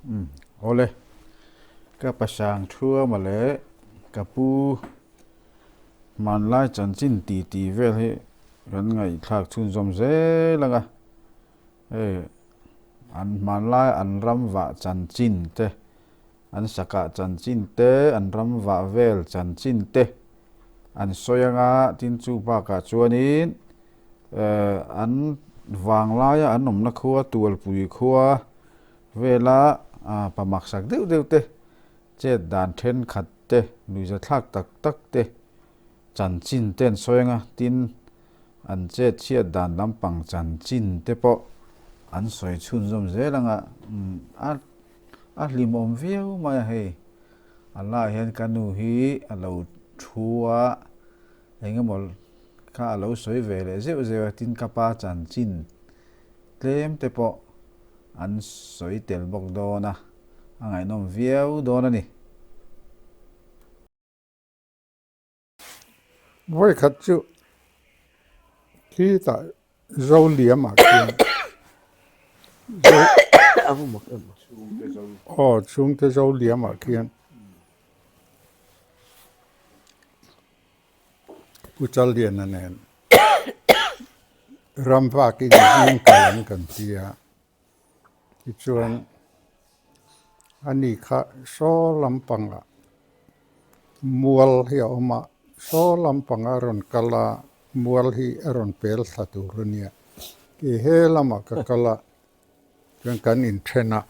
Umm awle, ka pasang thuama leh ka pu hmanlai chanchin ti ti vel hi kan ngaihthlak chhunzawm zel ang a, hei an hmanlai an ram vah chanchin te, an sakah chanchin te, an ram vah vel chanchin te an sawi ang a, tin chu bakah chuanin eh an vanglaia an awmna khua Tualpui khua Vela pa maksak deuh deuh te, chet dan thenkhat te, nuihzathlak tak tak te, chanchin te an sawi anga, tin an chet chhiat dan lampang chanchin te pawh an sawi chhunzawm zel anga, a a hlimawm viau mai a hei. A lah hian ka nu hi a lo thu a, engemaw kha a lo sawi ve leh zeuh zeuh a, tin ka pa chanchin tlem te pawh an sawi tel bawk dawn a, a ngaihnawm viau dawn a ni. Vawikhat chu khitah zo liam ah khian zo aw chhungte zo liam ah khian Pu Challiana nen ram vakin zing kal ang kan ti a, tichuan ani kha saw lampangah mual hi a awm a, saw lampanga rawn kal a, mual hi a rawn pel thla tur a nia, kei he lamah ka kal a, chuan kan inthen a,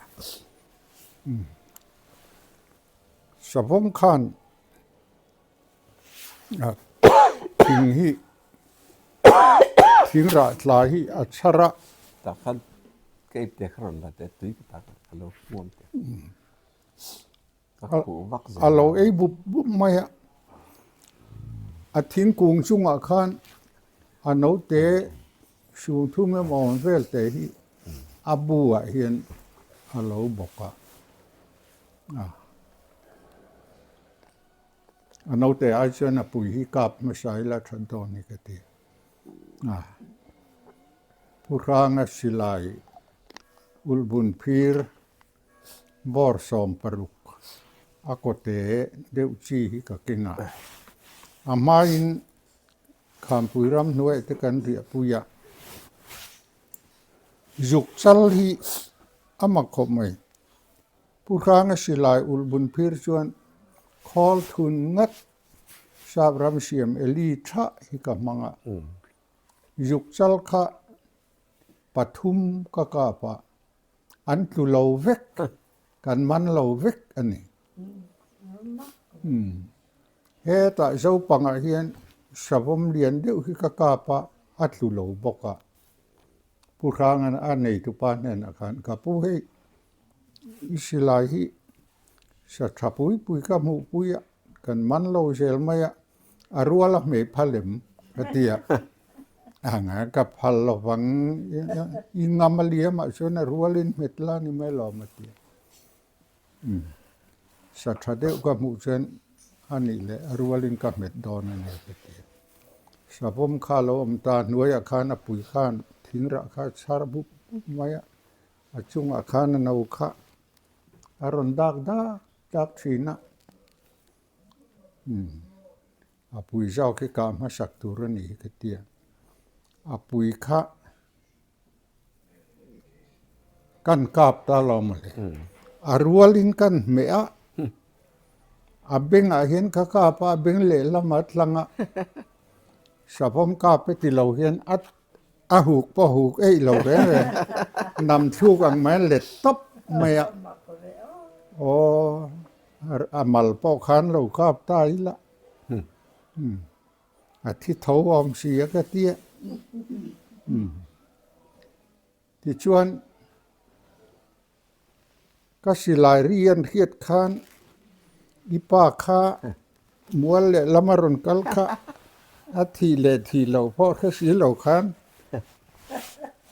savawm khan. Thing hi thing rah tla hi a chhar a. Tah khan ka ip te kha rawn la teh tui ka tak a lo hmuam teh. Ka khuh vak zel. A lo ei bup bup mai a. A thingkung chungah khan a naute hrung thum emaw awm vel te hi a bu ah hian a lo bawk a. A naute ai chuan a pui hi kap hmasa ila that dawn ni ka ti. A Pu Hranga silai ulhbun phir bawr 16 a kawte deuh chi hi ka keng a. A hmain Khampui ramhnuai te kan riahpui a, zuk chal hi a mak khawp mai. Pu Hranga silai ulhbun phir chuan khawl thun ngat sap ram siam Eli tha hi ka hmang a, zuk chal kha pathum ka kap a, an tlu lo vek, kan man lo vek a ni. Hetah Zopangah hian savawm lian deuh hi ka kap a, a tlu lo bawk a. Pu Hranga'n a neitupa hnenah khan, Ka pu hei, i silai hi sa tha pui pui ka hmuh pui a, kan man lo zel mai a, a rual a hmeh phal em? ka ti a. Anga ka phal lovang, i ngam a liamah chuan a rualin hmet la ni mai lawm a ti a. Sa tha deuh ka hmuh chuan a nih leh a rualin ka hmet dawn a ni ka ti a. Savawm kha a lo awm ta, hnuaiah khan a pui khan thing rah kha a chhar bup bup mai a, a chungah khan a no kha a rawn dak dak dak thin a. A pui zawk hi kah hmasak tur a ni hi ka ti a, a pui kha. Kan kap ta lo mawle. A rualin kan hmeh a, a bengah hian ka kap a, a beng lehlam a tlang a, savawm kap e ti lo hian a a huk pawh huk eih lo reng reng, nam thluk ang mai a let tawp mai a, aw a mal pawh khan lo kap ta ila. A thi tho awm si a ka ti a. Tichuan, ka silai ri an hriat khan i pa kha mual leh lama rawn kal kha a thih leh thih loh pawh hre si lo khan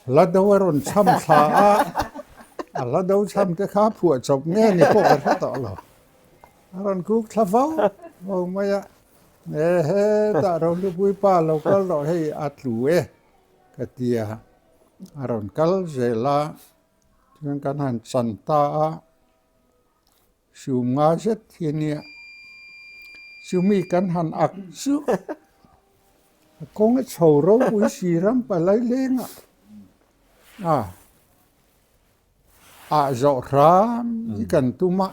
hla do a rawn chham thla a, a hla do chham te kha phuah chawp nge ni pawh ka hre tawh lo. A rawn kuk thla fo fo mai a. E hetah Rohlupui pa lo kal rawh hei a tlu e ka ti a, a rawn kal zel a, chuan kan han chan ta a. Sum nga zet hi a nia. Chumi kan han ak chu a kawng a chho ropui si ram palai lengah a ah zawh hram hi kan tum a,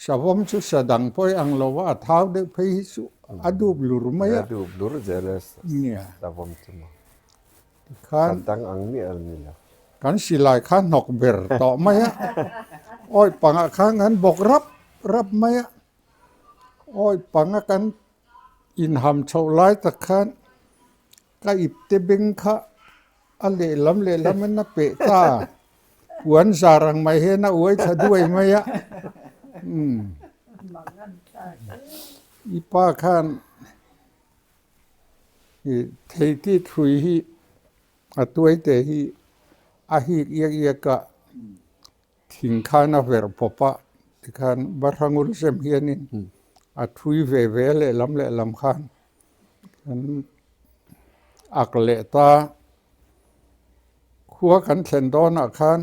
savawm chu sa dang pawh i ang lo a, a thau deuh phei hi chu a dup lur mai a. A dup lur zel a savawm chu maw. Tikhan Ka dang ang miah lo ni lo. Kan silai kha hnawk ber tawh mai a, awi pangah khan kan bawk rap rap mai a, awi panga kan inham chhoh lai tak khan ka ipte beng kha a lehlam lehlam in a peh ta, puan zar ang mai hian a uai thla duai mai a, umm i pa khan Theiti thui hi a tuaite hi a hik iak iak a, thing khan a verh pawp a, tikhan Bahrangul sem hianin a thui ve ve a lehlam lehlam khan kan ak leh ta. Khua kan thlen dawnah khan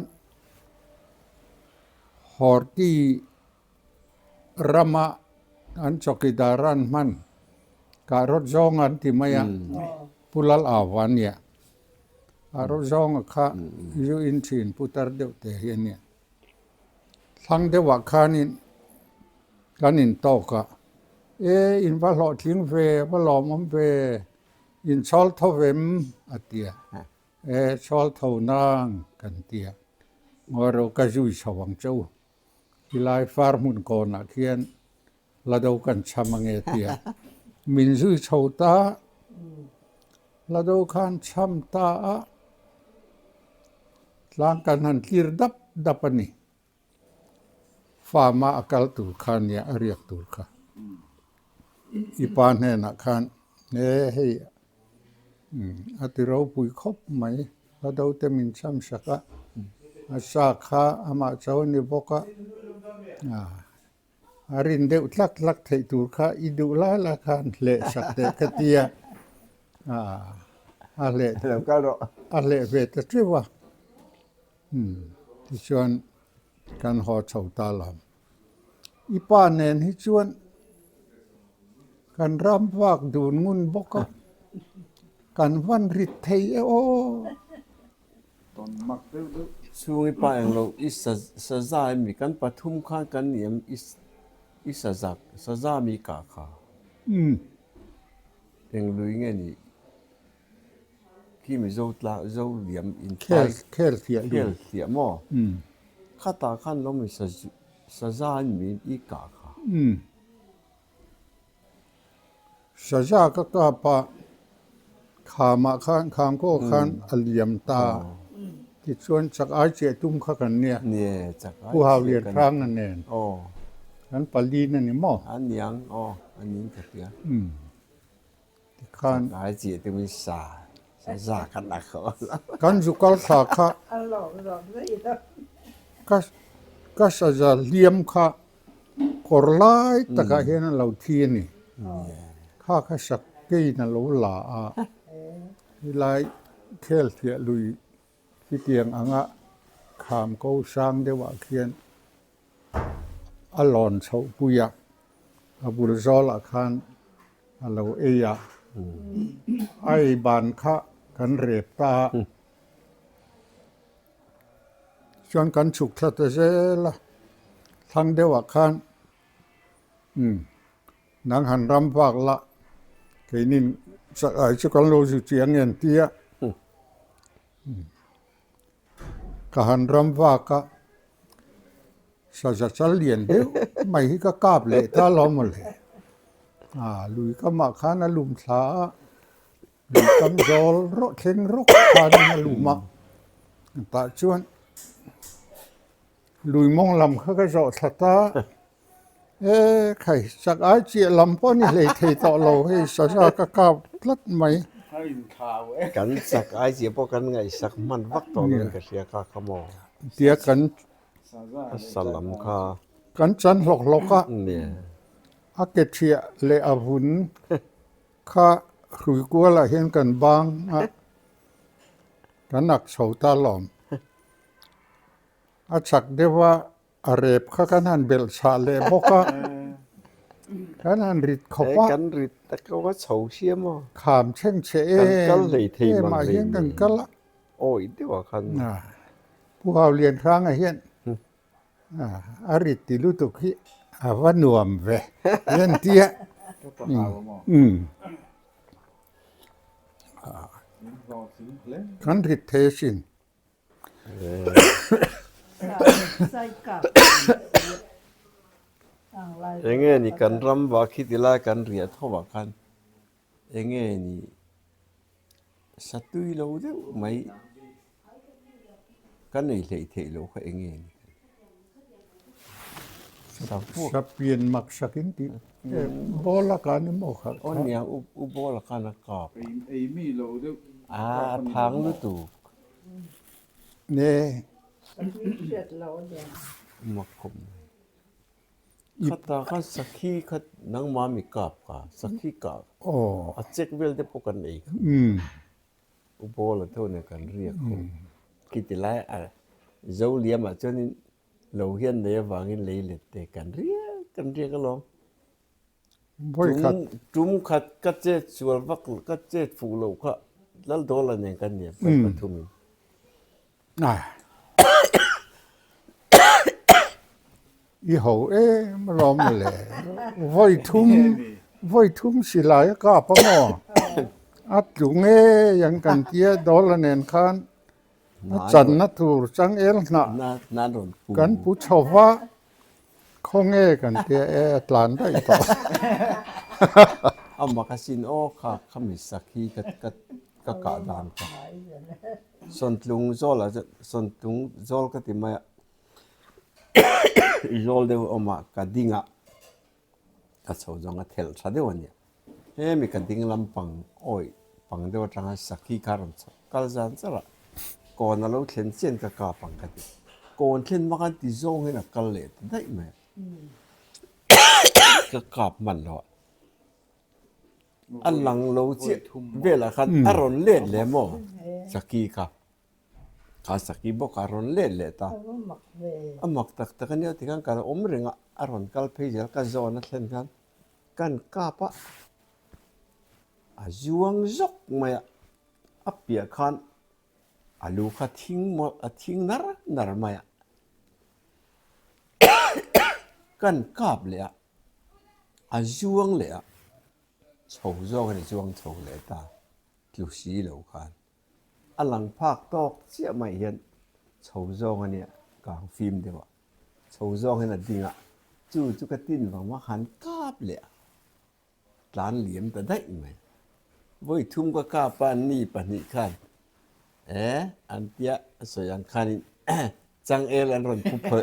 Horti Rama an chawkidar an hman kah rawt zawng an ti mai a, Pu Lal Au a nia. Kah rawt zawnga kha zu in thin pu tar deuh te hi a nia. Thlang deuhah khanin kan intawk a, E in va hlawhtling ve, va lawmawm ve, in chhawl tho vem a ti a. E chhawl tho nang kan ti a, ngawi rawh ka zui chho ang che u. Tilai far hmun kawnah khian la do kan cham ange tia min zui chho ta, la do khan cham ta a, tlang kan han tlir dap dap a ni. Farm a a kal tur kha nia a riak tur kha. I pa hnenah khan he hei a ti ropui khawp mai. Hla do te min cham sak a, a sa kha amah cho a ni bawk a, a rin deuh tlak tlak theih tur kha i duh lai lai khan hleh sak teh ka ti a, a hleh a hleh ve ta teuh a, tichuan kan haw chho ta lo. I pa nen hi chuan kan ram vak dun ngun bawk a, kan van rit thei e aw. Tawn mak deuh deuh. Chhung i pa eng lo i saza emi kan pathum khan kan ni em i saza saza mi kah kha. Eng lui nge ni Khi Mizo tlang Zo liam in pai khel thiah khel thiah maw? Khatah khan lo mi saza in min i kah kha. Saza ka kap a, khamah khan khangkaw khan a liam ta. Tichuan chak ai chiah tum kha kan nia. Pu Hau Lian Hrang a nen. Kan palin a ni maw? A niang aw a ning ka hria. Tikhan Ai chiah te min sa sa za kan a kho la. Kan zu kal thla kha ka ka saza hliam kha kawr lai takah hian a lo thi a ni. Kha kha sak kein a lo la a, helai khel thiah lui khitiang anga kham ko sang deuhah khian a lawn chhoh pui a, a bul zawlah khan a lo ei a, a ei ban kha kan rep ta a, chuan kan chhuk thla ta zel a, thlang deuhah khan umm nang han ram vak la keinin ai chu kan lo zu chiang em tia Ka han ram vak a, saza chal lian deuh mai hi ka kap leh ta lo mawle. A lui kamah khan a lum thla a, lui kam zawl rawh thleng rawk khanin a lum a, tah chuan lui mawng lam kha ka zawh thla ta. E khai, chak ai chiah lam pawh a ni hlei thei tawh lo hei saza ka kap tlat mai. Kan chak ai chiah pawh kan ngaihsak hman vak tawh lo in ka hria kha kha maw. Tia kan a sa lam kha. Kan chan hlawk hlawk a, a ke thiah leh a vun kha hrui kualah hian kan bang a, kan ak chho ta lawm. A chak deuh a. A rep kha kan han belh chhah leh bawk a, kan han rit khawp a. Kan rit a ko a chho siam aw. Kham chheng chhe em em ah hian kan kal a. Awi deuh ah khan. Pu Hau Lian Hranga hian a rit ti lutuk hi a va nuam ve hian tia. Kan rit thei asin. Enge ni kan ram vah khi ti lai kan riah tho ah khan enge ni satui lo deuh mai kan ei hleih theih loh kha enge ni. Sapian mak sak in tih ball a kan emaw kha. Aw niang u ball a khan a kap a. Ei mi lo deuh. A thang lutuk. Ne. Mak khawp mai. Khata khan sakhi kha nangmah mi kap ka sakhi kap. A check vel te pawh kan ei kha. U Paul a tho nen kan riak ho. Khiti lai a zo liam ah chuanin lo hian nei avangin lei let te kan riak kan riak alawm. Tum tum khat ka chet sual vak ka chet fuh loh kha Laldawla nen kan nia kan pathum in. I ho em alawm le. Vawi thum vawi thum silai a kap a maw? A tlu ngei ang kan tia Dawla nen khan a channa tur changel hnah kan pu chho va, khawnge kan tia e a tlan daih tawh. A mak asin aw kha khami sakhi ka ka kah dan kha. Sawntlung zawlah chuan sawntlung zawl ka ti mai a. Zawl deuh awm a ka ding a ka chho zawng a thelh tha deuh a nia hemi ka ding lampang awih pang deuh atanga sakhi kha rawn chho kal zan zar a kawn a lo thlen chian ka kap ang ka ti kawn thlen hma khan ti zawng hian a kal leh ta daih mai a ka kap hman lo a a lang lo chiah velah khan a rawn let leh maw sakhi kha. Kha saki bawk a rawn let leh ta. A mak tak tak a nia tikhan ka awm reng a, a rawn kal phei zel ka zawn a thlen khan kan kap a, a zuang zawk mai a, a piah khan a lu kha thing mawlh a thing nar nar mai a, kan kap leh a, a zuang leh a, chho zawk a ni zuang chho leh ta tlu si lo khan. A lang phak tawk chiah mai hian chho zawng a nia, kang fim deuh a, chho zawng hian a ding a, chu chu ka tin vang vang han kap leh a, tlan liam ta daih mai. Vawi thum ka kap a, ni pahnih khan e an tia a sawi ang khanin changel an rawn pu phaw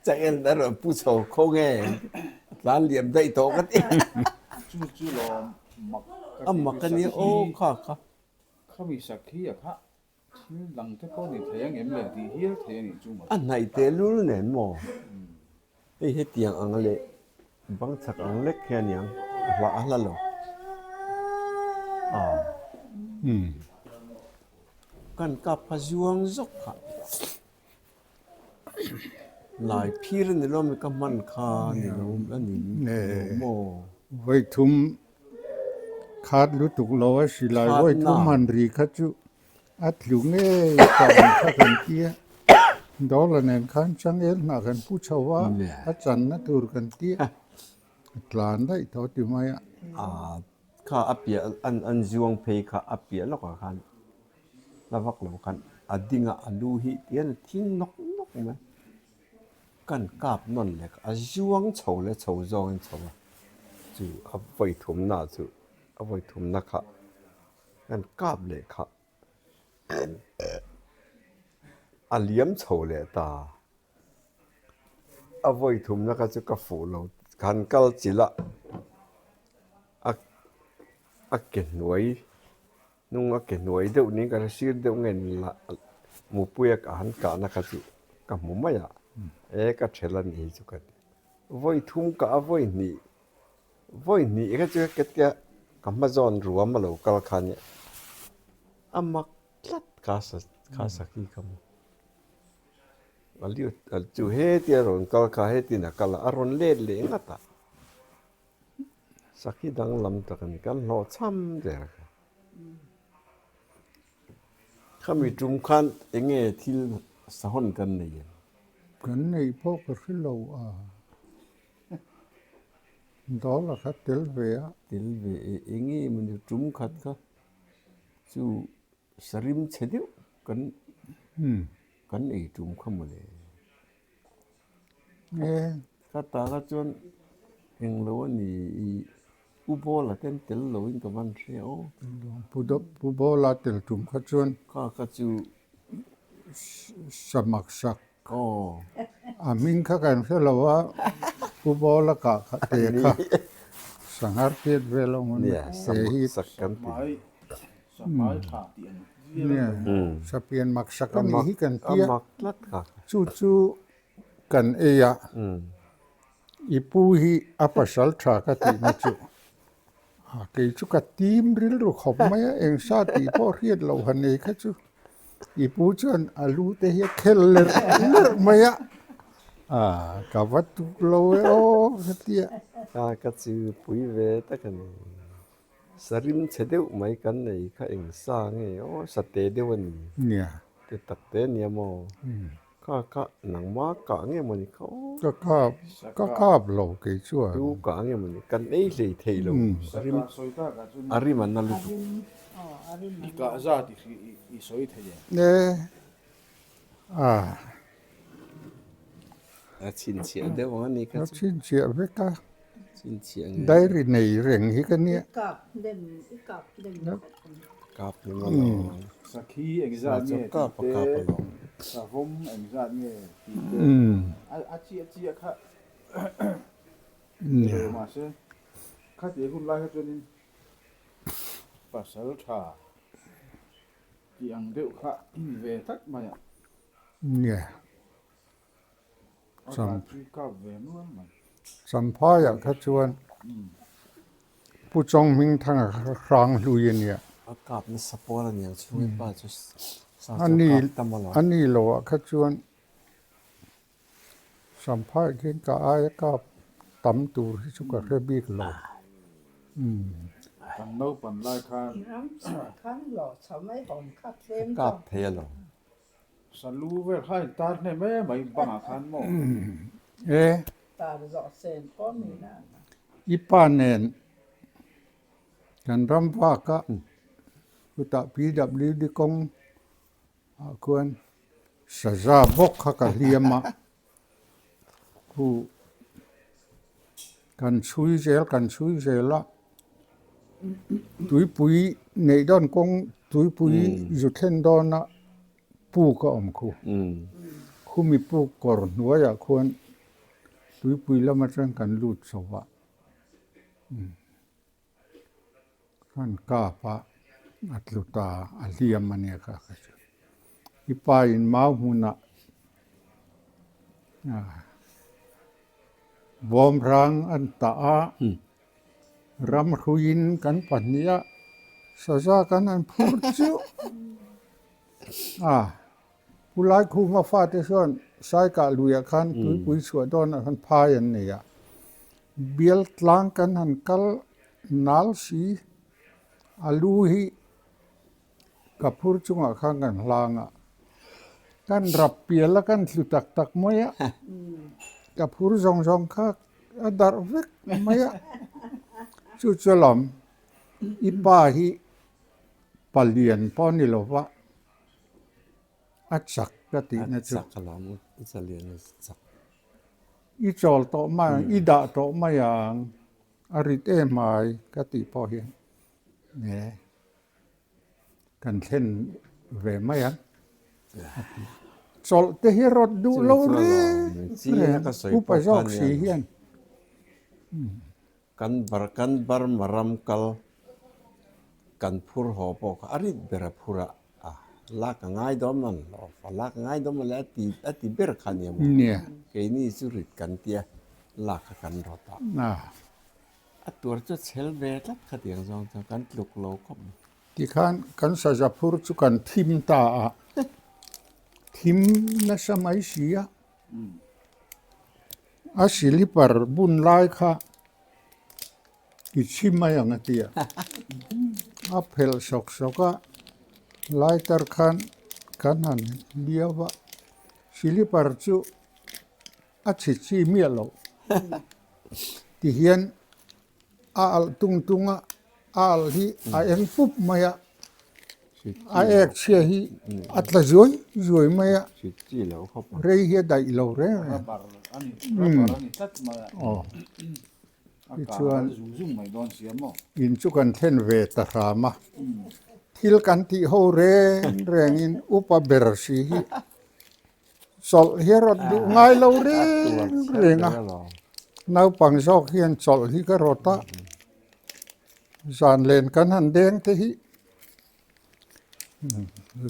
changel an rawn pu chho kho nge a tlan liam daih tawh ka ti. Chu chu lawm mak ka ti. A mak a nia aw kha kha. Khami sakhi a kha thil dang te pawh ni thei ang em le tih hial thei a nih chu maw. A hnaih teh lul nen maw? Hei hetiang ang leh bang chak ang lek hi a niang a hla a hla lo. Aw. Kan kap kha zuang zawk kha. Lai phir a ni lo mi ka hman kha ni lo a ni lo maw? Vawi thum khat lutuk lo a si lai vawi thum han ri kha chu a tlu ngei tah ang kha kan ti a, Dawla nen khan changel hnah kan pu chho a, a channa tur kan ti a, a tlan daih tawh ti mai a. Kha a piah an zuang phei kha a piah lawkah khan la vak lo khan a ding a a lu hi tihian a thing nawk nawk mai kan kap nawn leh a zuang chho leh chho zawngin chho a chu a vawi thumna chu a vawi thumna kha kan kap leh kha a liam chho leh ta a vawi thumna kha chu ka fuh lo han kal chilh a a a ke hnuai. Hnung a ke hnuai deuh niin ka hre sir deuh nge ni la mupui a han kahna kha chu ka hmu mai a, e ka ṭhel a nih hi chu ka ti. Vawi thum kah a vawi hnih, vawi hnih kha chu ketia ka hma zawn ruam a lo kal kha nia, a mak tlat kha sa kha sakhi ka hmu. A liu chu hetia rawn kal kha hetin a kal a, a rawn let leh ngat a. Sakhi danglam tak a ni, kan hlawhchham der kha. Khami tum khan eng nge thil sahawn kan nei em? Kan neih pawh ka hre lo a, dawla kha tel ve a. Tel ve e, eng nge mawni tum khat kha chu sarim chhe deuh kan kan ei tum kha mawle. Ka ta kha chuan englo a ni i Pu Bawla ten tel lo in ka van hria aw. Pu Bawla tel tum kha chuan Kha kha chu samak sak a hming kha kan hre lo a, Pu Bawla kah kha te kha sanghar phiat vel a awm a nia te hi sapian mak sak a nih hi kan tia chu chu kan ei a. I pu hi a pasal tha ka tihna chu a kei chu ka tim rilru khawp mai a, eng sa tih pawh hriat loh han nei kha chu i pu chuan a lu te hi a khel lerh lerh mai a, a ka va tuk lo e aw ka ti a. A ka chu pui ve tak a ni. Sarim chhe deuh mai kan nei kha eng sa nge aw sate deuh a ni. Nia. Te tak te nia maw? Kha kha nangma kah nge mawni kha aw. Ka kap ka kap lo kei chuan. Tu kah nge mawni kan ei hlei thei lo. A rim a rim a na lutuk. I kah zat i sawi thei em? E a. A chhinchhiah deuh ang a ni kha chu. A chhinchhiah vek a. Chhinchhiah ngei. Diary nei reng hi ka nia. I kap hnem i kap hnem khawp ang. Kap hnem a lo. Sakhi engzat nge tih te, savawm engzat nge tih te, a chiah chiah kha ni lo mahse khati hun lai kha chuanin pasal tha tih ang deuh kha i ni ve tlat mai a. Nia. Champhaiah kha chuan Pu Chawnghmingthanga kha hrang hlui a nia. A ni loah kha chuan Champhaiah khian ka aia kap tam tur hi chu ka hre bik lo. Salu vel kha in tar hnem em mai bangah khan maw? E. Tar zawh sen pawh ni na. I pa nen kan ram vak a, chutah PWD kawng ah khuan saza bawk kha ka hliam a, khu kan chhui zel kan chhui zel a, Tuipui neih dawn kawng tuipui zu thlen dawna puk a awm khu. Khumi puk kawr hnuaiah khuan tuipui lam atang kan lut chho a, kan kap a, a tlu ta a hliam a nia kha kha chu. I pa in mau hmunah bawmrang an tah a. Ram hruiin kan pahnih a, saza kan han phur chiuh a. Pu Laikhuma fate chuan Saikah luiah khan tuipui chhuah dawnah khan phai an nei a. Bial tlang kan han kal nal si, a lu hi ka phur chungah khan kan hlang a. Kan rap pial a, kan thlu tak tak mai a. Ka phur zawng zawng kha A darh vek mai a, chu chu lam i pa hi palian pawh a ni lo va, a chak ka tihna chu. A chak alawm, i chalian a chak. I chawl tawh mai ang, i dah tawh mai ang, a rit em ai ka tih pawh hian e. Kan thlen ve mai ang a ti. Chawlh te hi rawt duh lo reng reng upa zawk si hian. Kan bar kan Burma ram kal kan phur haw pawh kha a rit ber a phur a, a lak a ngai dawn man lo, a lak a ngai dawn man le a ti a ti ber kha nia maw. Keini chu rit kan tia lak kha kan rawt a. A tuar chu a chhel ve tlat khatiang zawng chuan kan tluk lo khawp mai. Tikhan kan saza phur chu kan thim ta a, Thim nasa mai si a, a silipar bun lai kha i chhi mai ang a ti a, a phelh sawk sawk a, lighter khan kan han liau a, silipar chu a chhi chi miah loh tihian a alh tung tung a, a alh hi a eng pup mai a. A ek chhia hi a tla zuai zuai mai a, rei hi a daih lo reng reng. Aw tichuan in chu kan thlen ve ta hram a, thil kan tih ho reng rengin upa ber si hi chawlh hi a rawt duh ngai lo reng reng a, naupang zawk hian chawlh hi ka rawt a, zan len kan han deng te hi.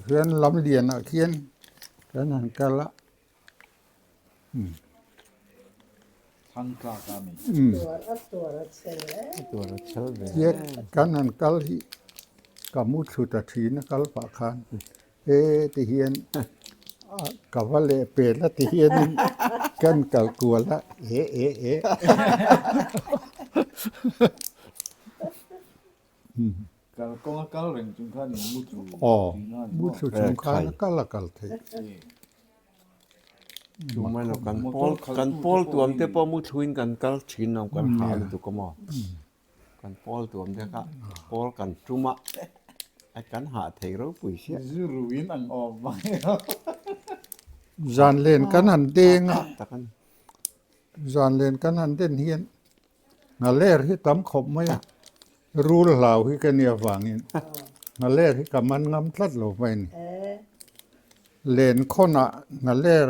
Hian lam lianah khian kan han kal a. Hian kan han kal hi ka mu thlu ta thin a kal pah khan he ti hian ka va leh pel a ti hianin kan kal kual a e e e. Kal kawnga kal reng chung khan in mu thlu Aw, mu thlu chung khan a kal a kal theih. Tumah lo kan pawl kan pawl tuam te pawh mu thluin kan kal thin lo kan hah lutuk a maw. Kan pawl tuam te kha pawl kan tum a a kan hah thei ropui sia. Zu ruin ang awm mai a. Zan len kan han deng a, zan len kan han den hian Nghaler hi tam khawp mai a, rul hlau hi ka nia vangin nghaler hi ka man ngam tlat lo mai a ni. Len khawnah nghaler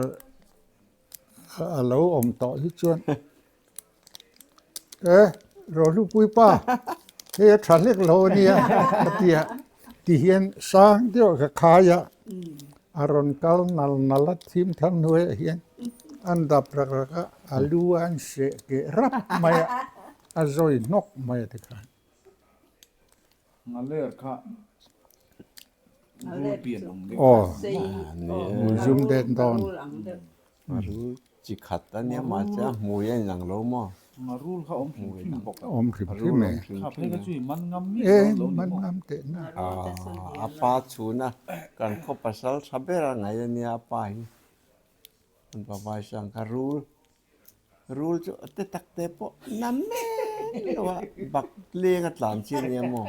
a lo awm tawh hi chuan e Rohlupuii pa hei a tha hlek lo a nia a ti a, ti hian sang deuh ka khai a, a rawn kal nal nal a thim thang hnuaiah hian an dap rak rak a, a lu a an seh keh rap mai a, a zawi hnawk mai a tikhan. Ngaler kha rul pian ang deuh. Aw, rul zum den dawn. Rul chi khat a nia mahse a hmui a inang lo maw? Rul kha awm hrim hrim bawk a. Awm hrim hrim e. Kha phei kha chu i man ngam miah lo lo ni maw? E, man ngam teh na. A pa chhuna kan khaw pasal tha ber a ngaih a nia a pa hi. An pa vai sang kha rul rul chu a te tak te pawh na mek lo a bak leng a tlan chi a nia maw?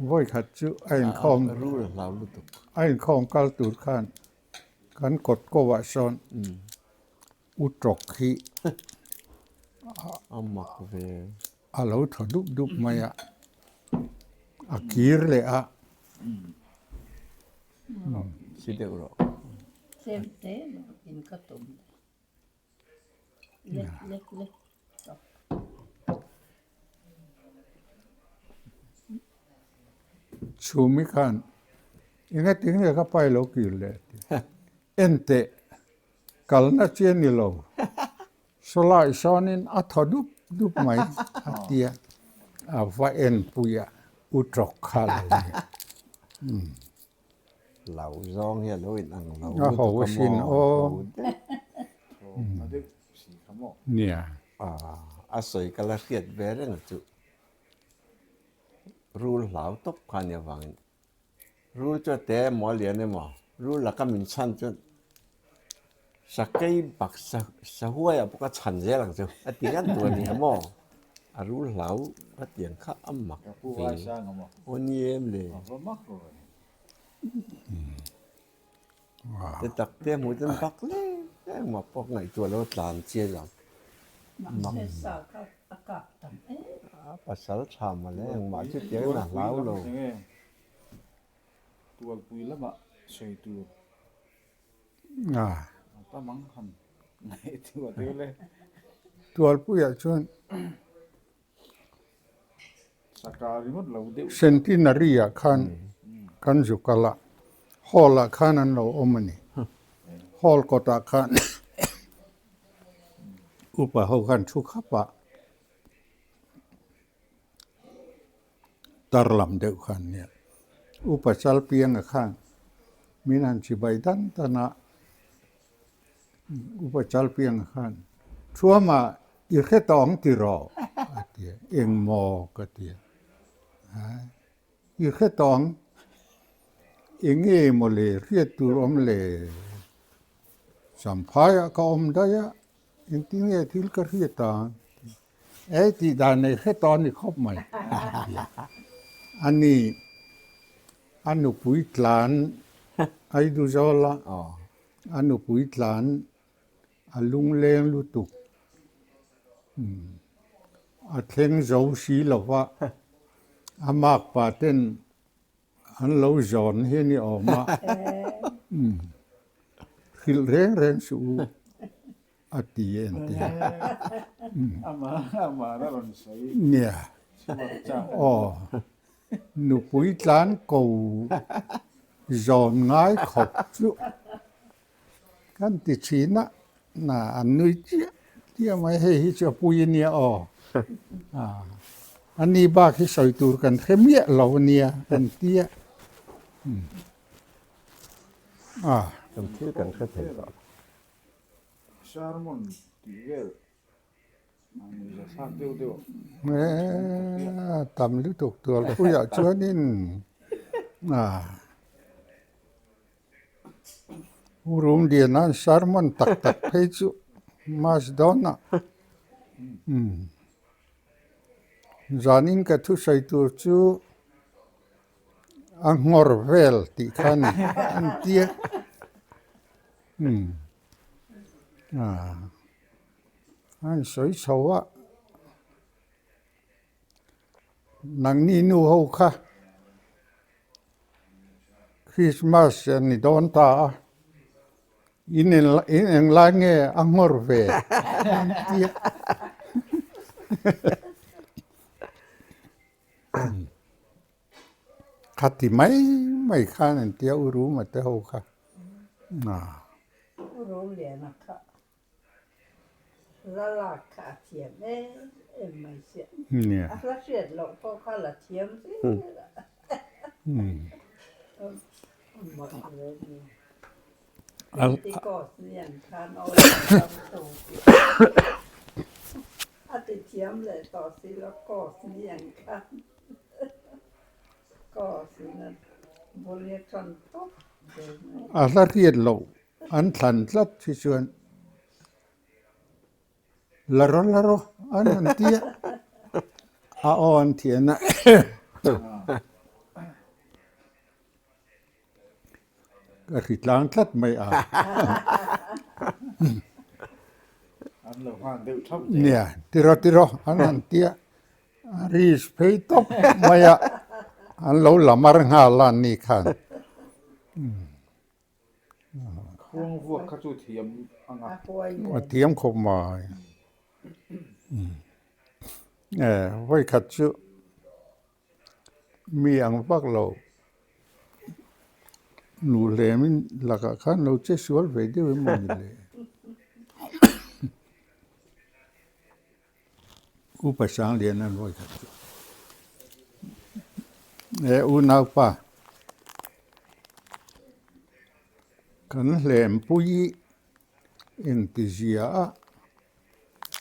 Vawi khat chu a inkhawm rul a hlau lutuk. A inkhawm kal tur khan Kan kawt ko ah sawn u tawk hi a lo thaw dup dup mai a, a kir leh a. Chhumi khan engati nge ka pai lo kir leh a ti. Enteh, kalna chi a ni lo. Sawlai sawnin a thaw dup dup mai a ti a, a va enpui a, u tawk kha lo ni. Lo zawng hi a lo in ang lo A ho a sin aw. Nia. A sawi ka la hriat ve reng a chu. Rul hlau tawp kha nia vangin. Rul chu a te emaw a lian emaw rul laka min chhan chuan sakei bak sahuai ah pawh ka chhan zel ang chu a ti ngan tur a ni a maw? A rul hlau ka tiang kha a mak ve. Aw ni em le. Te tak te hmuh chuan bak leng leng mah pawh ngaihtuah lo tlan chiai lo. A pasal tha mawle engmah chu tiang in a hlau lo. Tualpui lamah sawi tur a tam ang han ngaihtuah deuh le. Tualpuiah chuan Centenary ah khan kan zu kal a, hall ah khan an lo awm a ni. Hall kawt ah khan upa ho khan thu khap a, tar lam deuh khan nia. Upa Chalpianga khan. Min han chibai dan dan a, Upa Chalpianga khan, Thuama i hre tawh ang ti rawh a ti a, engmaw ka ti a, I hre tawh ang, eng nge maw le hriat tur awm le? Champhaiah ka awm daih a, engtin nge thil ka hriat ang? E tih dan nei hre tawh a ni khawp mai a ti a. Ani a nupui tlan Aiduzawl a, a nupui tlan a lungleng lutuk. A thleng zo si lo va, a makpa ten an lo zawn hi a ni awm a, hrilh reng reng suh u a ti en ti. Nia, aw, nupui tlan ko zawn ngai khawp chu. Kan ti thin a, na an nui chiah chiah mai, hei hi chu a pui a nia aw, a ni bak hi sawi tur kan hre miah lo a nia kan ti a, a. Kan thil kan hre thei tawh lo. Sermon tih vel Tam lutuk tual puiah chuanin Rum Liana sermon tak tak phei chu mas dawn a. Zanin ka thusawi tur chu a nghawr vel tih kha a ni an tia. A insawi chho a, nangni nu ho kha Christmas a ni dawn ta a, in englai nge a nghawr ve an ti a. Khati mai mai khan an tia U Ruma te ho kha. U Rum Liana kha la lak kha a thiam em em mai sia. A hla hriat loh pawh kha la thiam zel a. Pentecost nian khan aw lam tu a ti thiam leh tawh si lo cost nian khan cost in a bul hi a tan tawp zel mai. A hla hriat loh an thlan tlat hi chuan La ro la ro an han ti a, a aw an thian a. Ka hri tlang tlat mai a. An lo nghak deuh thap zel. Nia, tiraw tiraw an han ti a, a ris phei tawp mai a, an lo la mar nghal a an ni khan. Khuang vuak kha chu thiam ang a. A thiam khawp mai. E, vawikhat chu mi ang vak lo nu hlemin lakah khan lo che sual ve deuh emaw ni le. Upa Sanglian an vawi khat chu. E unaupa, kan hlempui engtizia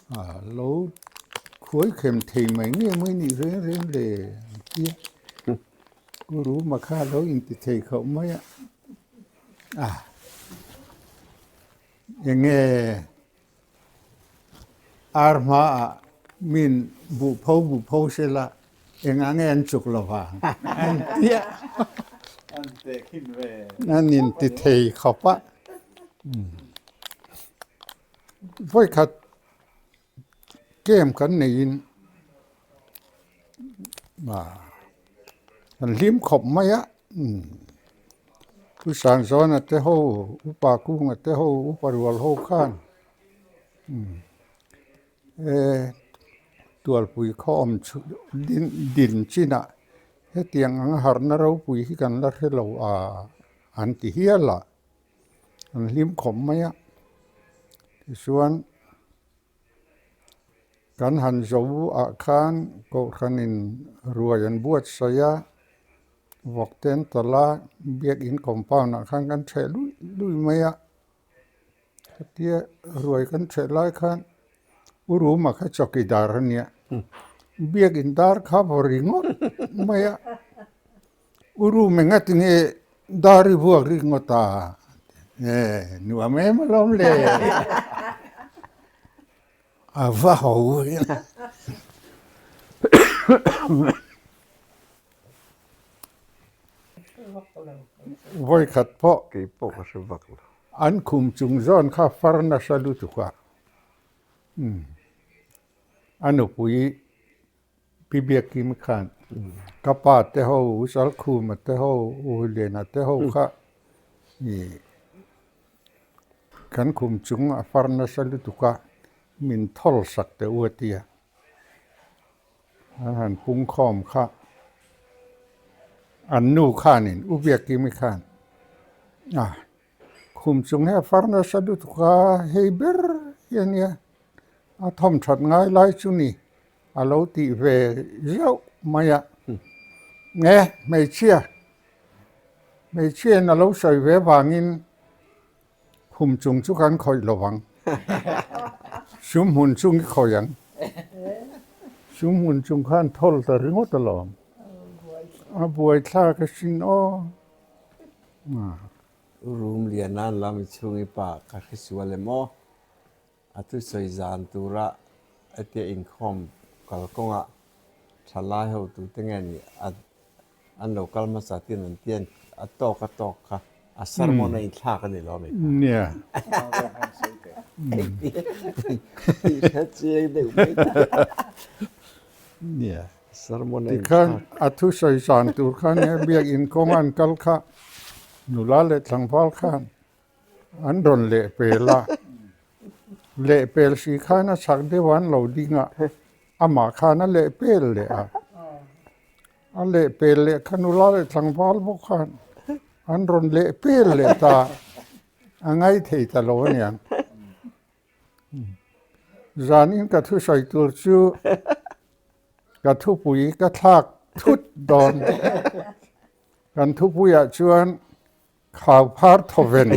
a lo khuai khem thei mai nge mai nih reng reng le an ti a. Guru Makha lo inti thei khauh mai a. A enge Ar hmaah min buh pho buh pho sela engah nge an chuk lo vang an ti a. An tehkhin ve. An inti thei khawp a. Vawikhat game kan neiin kan hlim khawp mai a. Pu Sanzawna te ho, Upa Kunga te ho, Upa Rual ho khan Tualpui khaw awm chhun din chinah hetiang ang harhna ropui hi kan la hre lo a an ti hial a, an hlim khawp mai a. Tichuan Kan han zo ah khan Kohhranin ruai an buatsaih a, Vawk te an tawlh a, biakin compound ah khan kan ṭheh luih luih mai a. Hetia ruai kan ṭheh lai khan u Ruma kha chawkidar a nia, biakin dar kha vaw ringawt mai a. U Rum enga tinge dar i vuak ringawt a? E, nuam em alawm le. A va ho in. Vawi khat pawh. Kei pawh ka hre vak lo. An khum chung zawn kha far nasa lutuk a. A nupui Pi Biakim khan ka pa te ho, U Salkhuma te ho, U Huliana te ho kha ih kan khum chung a far nasa lutuk a, min thawl sak teh u a ti a. An han pung khawm kha an nu khanin U Biakimi khan a khum chung hi a far nasa lutuk a, hei ber hi a nia a thawm that ngai lai chu ni. A lo tih ve zauh mai a, nge hmeichhia, hmeichhiain a lo sawi ve vangin khum chung chu kan khawih lo vang, sum hmun chung i khawih ang, sum hmun chung khan thawl ta ringawt alawm, a buaithlak asin aw. Room lian a lam chhung i pa ka hresual em aw? A thusawi zan tura hetia inkhawm kalkawngah thalai hotute nge nih an lo kal hmasa tin an ti a tawk a tawk kha a sermon a inthlak a ni lo ami kha. Nia. Tih hre chiang deuh mai ta. Nia. Sermon a inthlak. Tikhan a thusawi zan tur khan biakin kawng an kal kha nula leh tlangval khan An rawn lehpel a, lehpel si khan a chak deuh a an lo ding a, amah khan a lehpel leh a, a lehpel leh kha nula leh tlangval bawk khan an rawn lehpel leh ta, a ngaithei ta lo aniang. Zanin ka thusawi tur chu ka thupui ka thlak thut dawn. Kan thupuiah chuan Khauphar thawven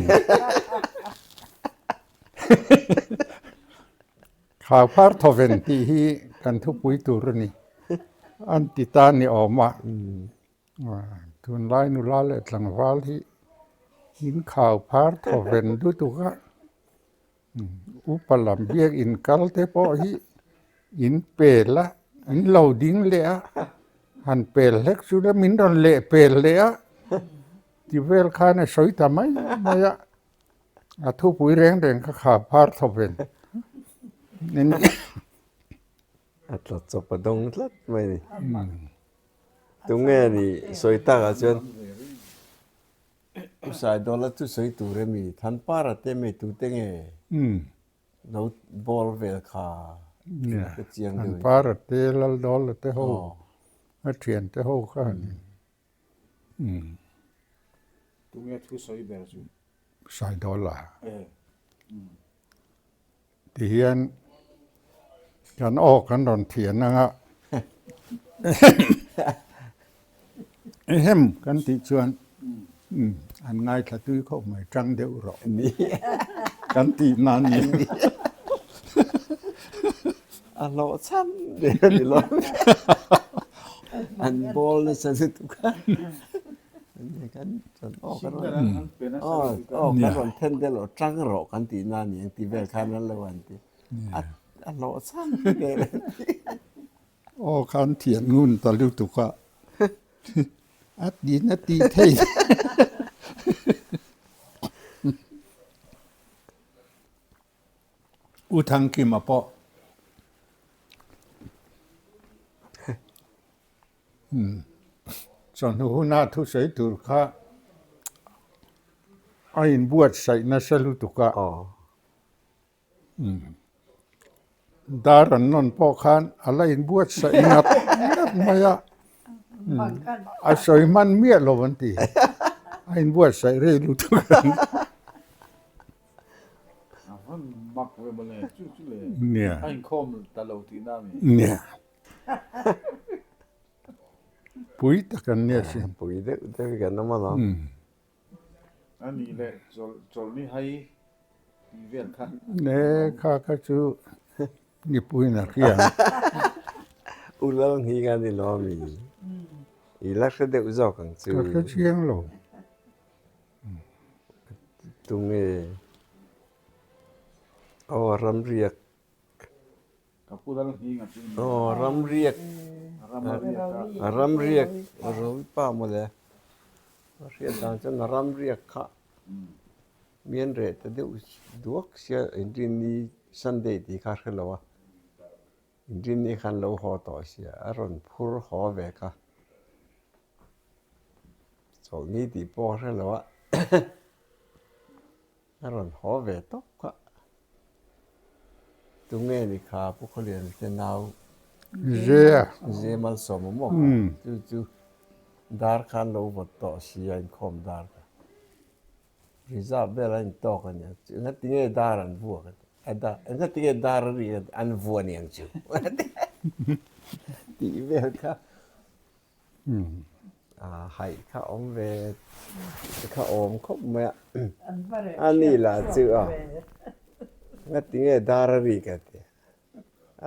Khauphar thawven tih hi kan thupui tur a ni. An ti ta ni awm a. Tunlai nula leh tlangval hi in khauphar thawven lutuk a. Upa lam biak in kal te pawh hi in pel a, in lo ding leh a, han pel hlek chu le min rawn leh pel leh a ti vel khan a sawi ta mai mai a, a thupui reng reng kha kha phar thawp ven. A tla chawp a dawng tlat mai a ni. Tunge ni sawi takah chuan. U Saidawla chu sawi tur emi? Thanpara te mi tute nge lo bawl vel kha ka chiang deuh. Thanpara te Laldawla te ho a thian te ho kha a ni. Tunge thu sawi ber chu? Saidawla. Ti hian kan aw kan rawn thian ang a, ehem kan tih chuan an ngaithla tui khawp mai, tang deuh rawh kan tih nan ni. A hlawh chhan ve a ni lo. An bawl nasa lutuk a. Kan rawn then deuh loh tang rawh kan tih na ni ang tih vel khan an lo an ti a hlawh chhan vel an ti. Aw khan thian ngun ta lutuk a a tin a tih thei. U Thangkima pawh Chawhnu huna thusawi tur kha a inbuatsaih nasa lutuk a. Dar an nawn pawh khan a la inbuatsaih ngat ngat mai a, a sawi hman miah lo an ti. A inbuatsaih rei lutuk a ni. Nia. Pui tak an nia sin. Pui deuh deuh hi kan awm alawm. A nih leh chawlhni hai tih vel kha. Ne kha kha chu nipuiin a hria ang. U Lalnghinga ni lo ami? I la hre deuh zawk ang chu. Ka hre chiang lo. Tunge? Aw ramriak. Ka pu lal hming a chu ni. Aw ramriak. Ramriak a. Ramriak Rovipa mawle. A hriat dan chuan ramriak kha mian reh ta deuh duak sia inrinni Sunday tih kha a hre lo a. Inrinni khan lo haw tawh sia a rawn phur haw ve kha. Chawlhni tih pawh a hre lo a. A rawn haw ve tawp kha. Tunge ni kha Pu Khawlian te nau Zea. Zea Malsawm a maw kha. Chu chu dar khan lo vawt tawh si a inkhawm dar kha. Reserve vel a intawk a nia. Engati nge dar an vuak a ti. A dar engati nge dar a ri a ti. An vua niang chu. Tih vel kha. Haih kha awm ve kha awm khawp mai a, a ni lah chu a ngati nge dar a ri ka ti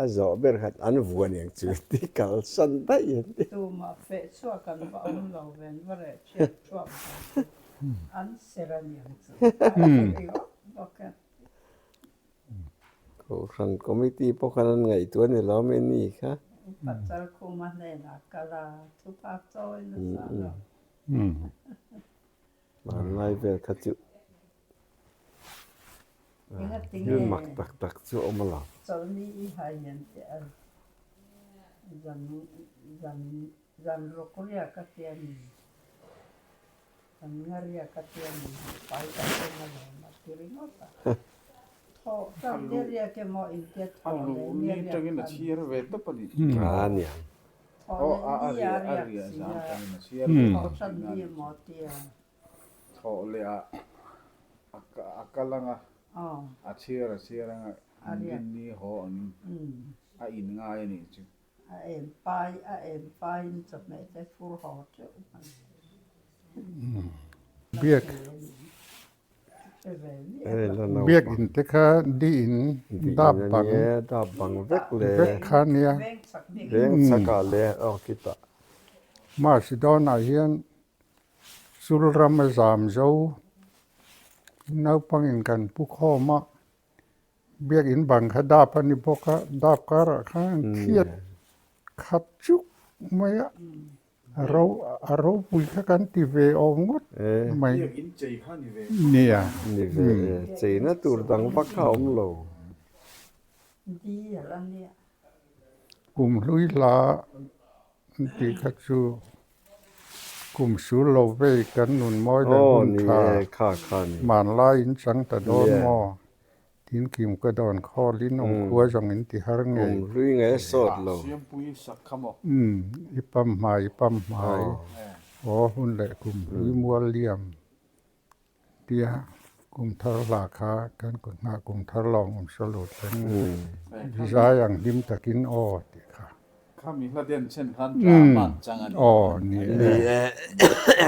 a zawh ber khat an vuan ang chu ti kalsan daih an ti. Tumah feh chhuak an va awm lo ve an va reh chhiat thuak ve an ser a niang chu a ri vak vak a. Kohhran committee pawh khan an ngaihtuah a ni lo mai ni kha. Upa Chalkhuma hnenah kal a, thuphak chawi nasa lo. Hmanlai vel kha chu thil mak tak tak chu a awm a lo. Chawlhni i hai hian teh a zan zan zan ruk riak a tia ni. Kan nga riak a tia ni pai ka tum a lawm a ti ringawt a. Thawh tak ni riak emaw intia thawh leh ni riak atangin a chhiar ve tawp a ni. A niang. Thawh leh ni a riak si a, thawh hran ni emaw tia. Thawh leh ah a kal anga a chhiar a chhiar anga inrinni haw angin a in ngai a nih chu. A em pai a em paiin chawhmeh te fur haw teuh mai. Biak Biak in te kha di in dap bang dap bang vek le vek kha nia. Veng chakah le aw khitah. March dawnah hian sul ram a zam zo naupangin kan pu khawm a. Biakinn bang kha dap a ni bawk a, dap karah khan thiat khat chuk mai a, a ro a ropui kha kan ti ve awm ngawt mai. Biakinn chei kha ni ve. Nia. Ni ve e, cheina tur dang vak kha a awm lo. Di a la nia. Kum hlui hla an tih kha chu kum sul lo vei kan nun mawi leh hun tha hmanlai in chang ta dawn maw? Tin kim ka dawn khawl in awm khua zawng in ti har ngei. Kum hlui nge sawt lo. Umm i pam hmai i pam hmai aw hun leh kum hlui mual liam. Tia kum thar hla kha kan kut nghah kum thar lawng awm saw lut reng zai ang hlim takin aw tih kha. Khami hla den chen khan drama an chang a ni. Aw ni e.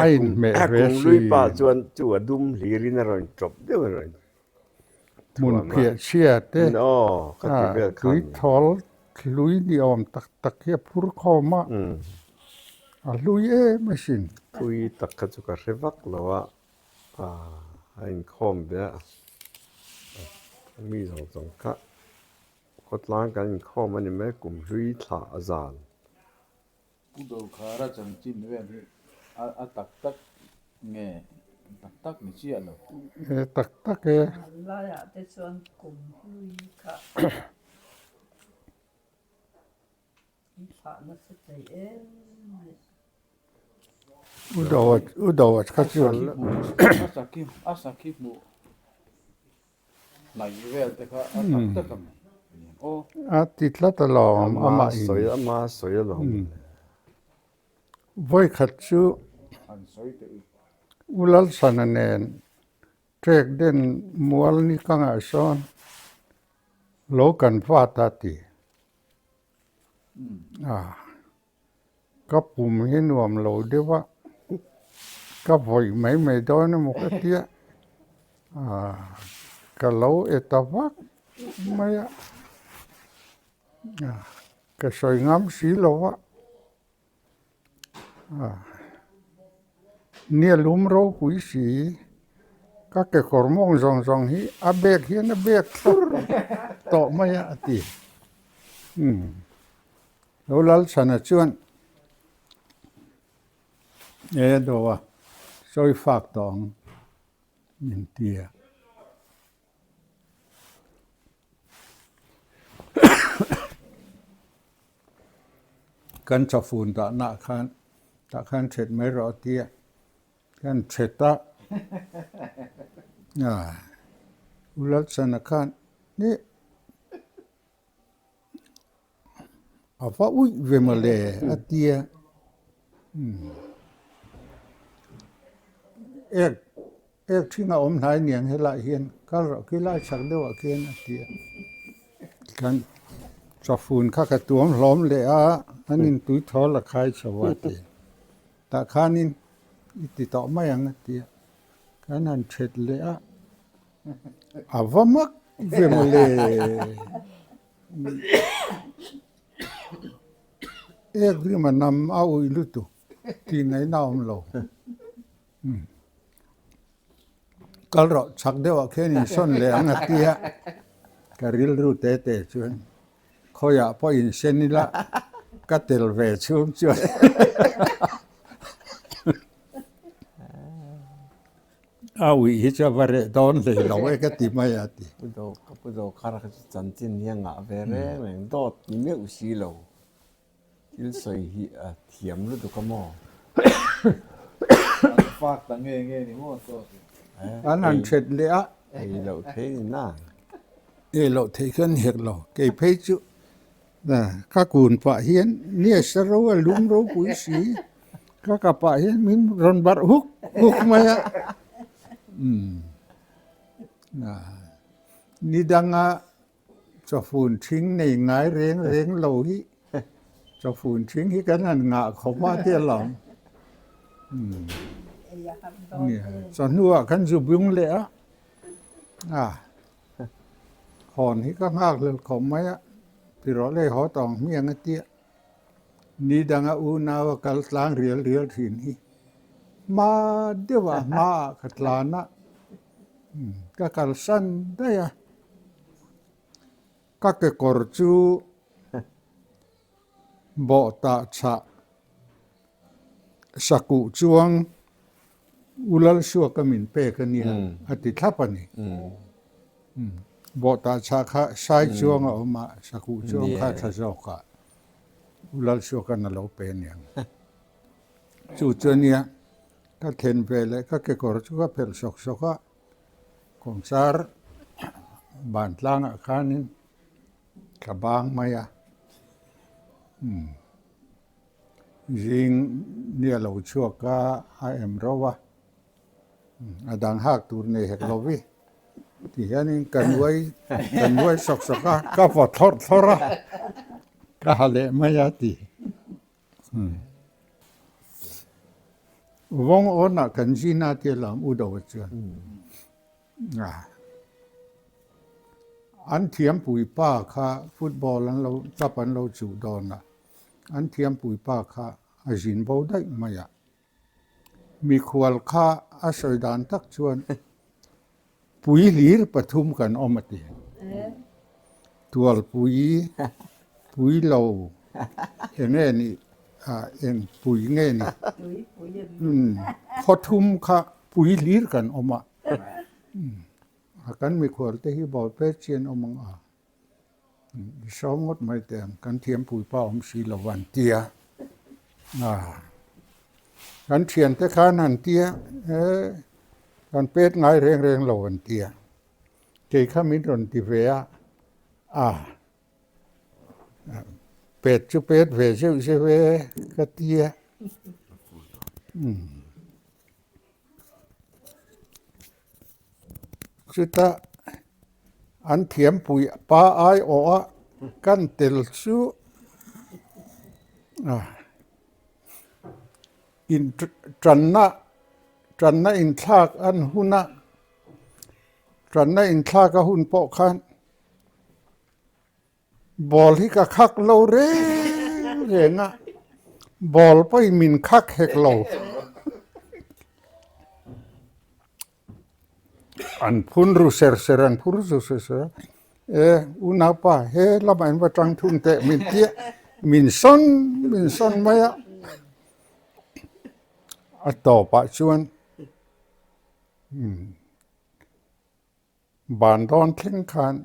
A inhmeh ve si. Kum lui pa chuan chu a dum hlirin a rawn chawp deuh a rawn Hmun phiah chhia te tui thawl hlui ni awm tak tak hi a phur khawm a, a hlui em asin. Tui tak kha chu ka hre vak lo a, a inkhawm ve a, mi zawng zawng kha khawtlang kan inkhawm a ni mai, kum hlui thla a zan. Pu Dokhara chanchin vel hi a tak tak nge tak tak ni chiah lo? E tak tak e. Hmanlaiah te chuan kum hlui kha an thlah nasa thei em mai. U Do U Do kha chuan. A sakhi a sakhi hmuh. Hnaih vel te kha a tak tak a mi aw. A ti tlat alawm amah in. Ama sawi alawm. Vawi khat chu An sawi teh u. U Lalsana nen trek den mual ni kangah sawn lo kan vat a ti. Ka pum hi nuam lo deuh a, ka vawih mai mai dawn emaw ka tia, ka lo e ta vak mai a, ka sawi ngam si lo a. Nia lum ropui si, ka kekawr mawng zawng zawng hi a bag hian a bag thlur tawh mai a a ti. Lo Lalchhana chuan e do a sawi fak tawh ang min ti a. Kan chafun dahna ah khan tah khan ṭhet mai rawh a ti a, kan ṭhet a, U Lalchhana khan ih a va uih ve mawle a ti a, ek Ek ṭhing a awm hnai niang helaiah hian kal rawh khi lai chak deuhah khian a ti a. Kan chawfun kha ka tuam hlawm leh a, an intui thawl a khai chho a ti. Tah khanin i ti tawh mai ang a ti a. Kan han ṭhet leh a, a va mak ve mawle. Ek rim a nam a uih lutuk tih ngaihna a awm lo. Kal rawh chak deuhah khian insawn leh ang a tia ka rilru te te chuan khawiah pawh insen ila ka tel ve chhung chuan a uih hi chu a va reh dawn hlei lo e ka ti mai a ti. Pu Do ka pu Do khar kha chu chanchin hi a ngah ve reng reng dawt ni meuh si lo. Thil sawi hi a thiam lutuk a maw? An fak ta nge nge ni maw tawk i? An han ṭhet leh a. Ei loh thei ni na. Ei loh thei khan hek lo. Kei phei chu ka kun pah hian nia sa ro a lum ropui si. Ka ka pah hian min rawn barh huk huk mai a. Ni danga Chawfun ṭhing nei ngai reng reng lo hi chawfun ṭhing hi kan han ngah khawp a tia lawm. Chawhnuah kan zu bung leh a, a hawn hi ka nghak hlel khawp mai a, ti rawh lei haw tawng hmiang a tia. Ni danga unau a kal tlang rial rial ṭhin hi hma deuhah hmaah ka tlan a. Ka kalsan daih a, ka kekawr chu bawh tah chhah sakuh chuang U Lalsuaka min pek a nia a ti thlap a ni. Bawh tah chhah kha sai chuang a awm a, sakuh chuang kha a tha zawk a, U Lalsuaka'n a lo pe aniang. Chu chu a nia. Ka thlen ve leh ka kekawr chu ka phelh sawk sawk a, kawngchar ban tlangah khanin ka bang mai a, umm zing ni a lo chhuak a, a em ro a, a dang hak tur nei hek lo vi ti hianin ka nuai ka nuai sawk sawk a, ka vaw thlawrh thlawrh a, ka ha leh mai a ti. Vawng awnah kan zin a tia lam u do chuan an thiampui pa kha football an lo club an lo chuh dawn a, an thiampui pa kha a zin bo daih mai a. Mikhual kha a sawi dan tak chuan pui hlir pathum kan awm a ti. Tualpui, pui lo, eng nge ni, eng pui nge ni, khawthum kha pui hlir kan awm a. Kan mikhual te hi bawlh pet chian awm ang a. I sawm ngawt mai teh ang, kan thiampui pa awm si lo an ti a. Kan thiante khan an ti a, e kan pet ngai reng reng lo an ti a. Kei kha min rawn ti ve a, a pet chu pet ve zeuh zeuh e ka ti a. Chutah an thiampui pa aiawh a kan tel chu. In tanna tanna inthlak an hun a, tanna inthlak a hun pawh khan ball hi ka khak lo reng reng a, ball pawhin min khak hek lo. An phun ru ser ser, an phur ru ser ser a, E unaupa he lamah in va tang thung teh min tia, min sawn min sawn mai a, a tawpah chuan ban dawn thleng khan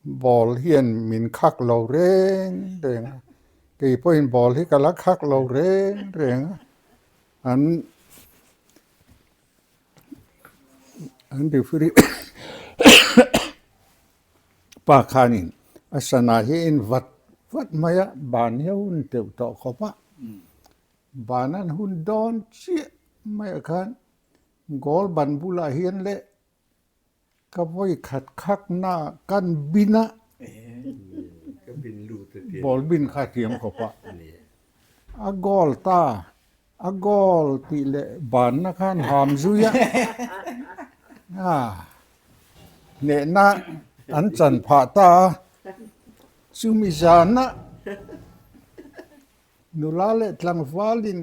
ball hian min khak lo reng reng a, kei pawhin ball hi ka la khak lo reng reng a, an. An referee pa khanin a sana hi a in vat vat mai a, ban hi a hun teuh tawh khawp a, ban an hun dawn chiah maiah khan goal ban bulah hian leh Ka vawi khat khak na kan bin a, ball bin kha a thiam khawp a, a goal ta, a goal tih leh banna khan ham zui a, hnehna an chan phah ta a, chumi zana nula leh tlangvalin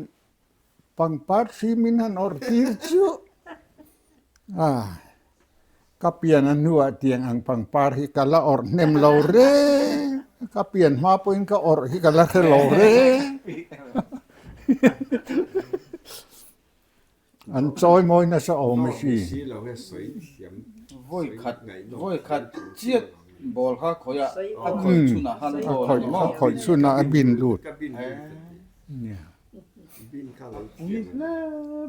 Pangpar hrim in han awrh tir chu ah ka pian a hnuah tiang ang pangpar hi ka la awrh hnem lo reng ka pian hma pawhin ka awrh hi ka la hre lo reng an chawi mawi nasa awm a si. Vawi khat vawi khat chiat ball kha khawih a a khawih chhunah khan a goal a ni maw? A khawih chhunah a bin lut. Ui hle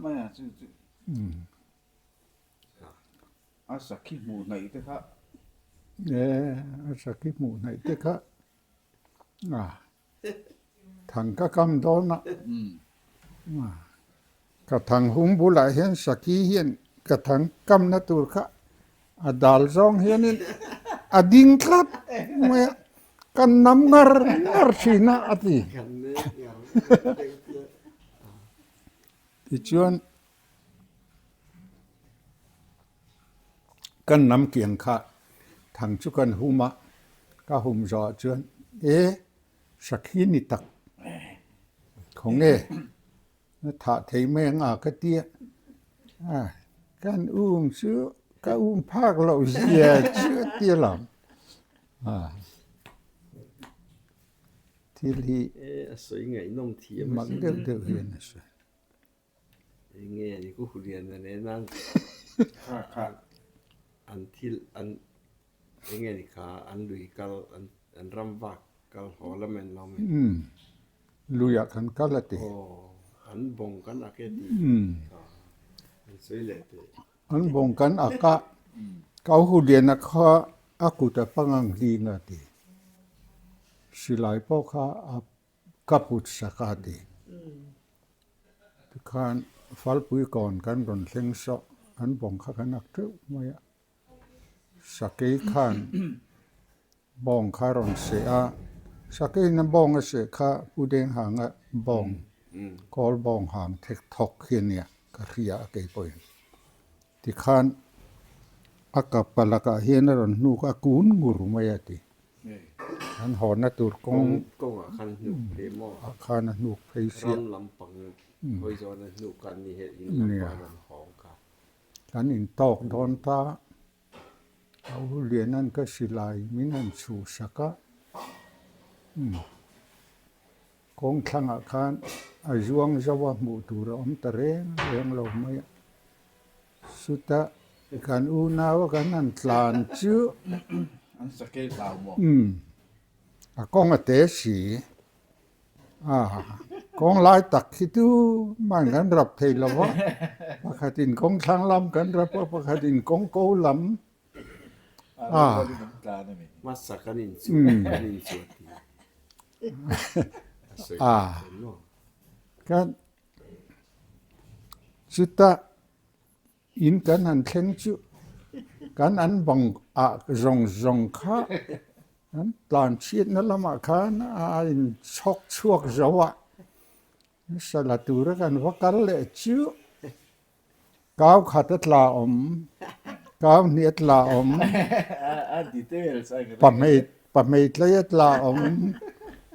mai a chu chu a sakhi hmuh hnaih te kha. E a sakhi hmuh hnaih te kha a thang ka kam dawn a ka thang hung bulah hian sakhi hian ka thang kamna tur kha A dal zawng hianin a ding tlat mai a, kan nam ngar ngar thin a, a ti. Tichuan, kan nam kiang kha thang chu kan hum a, ka hum zawhah chuan, E, sakhi ni tak, khawnge? Na thah thei mai ang a ka ti a, kan um chu ka um phak loh zia chu a ti alawm. Thil hi mak deuh deuh hian a sawi. Luiah kan kal a ti. An bawng kan ak a, kau Huliana kha a kut a pangang hling a ti. Silai pawh kha a ka put sak a ti. Tikhan Falpui kawn kan rawn thleng sawh, an bawng kha kan ak teuh mai a. Sakei khan bawng kha a rawn seh a, sakeiin a bawng a seh kha Pu Denghanga bawng, kawl bawng hang thek thawk hi a nia, ka hria a kei pawhin. Tikhan a kap palakah hian a rawn hnuk a kun ngur mai a ti. An hawnna tur kawng kawngah khan hnuk phei maw? Ah khan a hnuk phei sia. Ram lampang hawi zawn a hnuk kha an ni he in lampang a rawn hawng kha. Kan intawk dawn ta, a u Lianan ka silai min han chhuh sak a, umm kawng thlangah khan a zuang zo a hmuh tur a awm ta reng reng lo mai a, chuta kan unau a kan han tlan chu An sakei hlau maw? Umm a kawng a te si. A kawng lai tak hi chu man kan rap thei lo va, pakhatin kawng thlang lam kan rap a, pakhatin kawng ko lam. A A kan chutah In kan han thleng chu kan an bang ah zawng zawng kha an tlan chhiatna lamah khan a in chhawk chhuak zo a. Sala tura kan va kal leh chu kau khat a tla awm, kau hnih a tla awm, pahmei pahmei tlei a tla awm,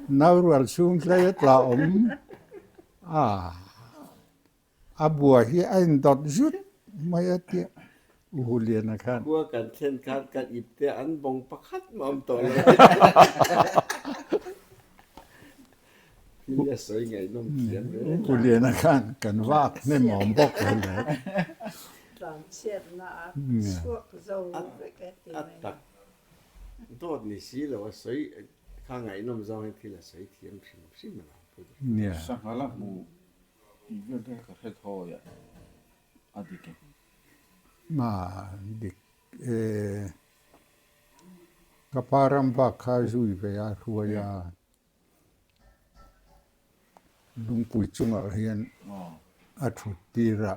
naurual chhung tlei a tla awm a, a bua hi a indawt zut mai a tia U Liana khan. Khua kan thlen khan kan ip te an bawng pakhat mah awm tawh lo. Thil a sawi ngaihnawm thiam reng a. U Liana khan kan vak hnem awm bawk lo le. Tlanchhiatna a chhuak zo vek e ti A mai. tak dawt ni si lo a sawi kha ngaihnawm zawng hian thil a sawi thiam hrim hrim a lo. Sanghala hmu tih vel te kha ka hre thawi a, a dik e. Ma dik e. Ka pa ram vak kha zui ve a hruai a. Lungpui chungah hian a thut tir a,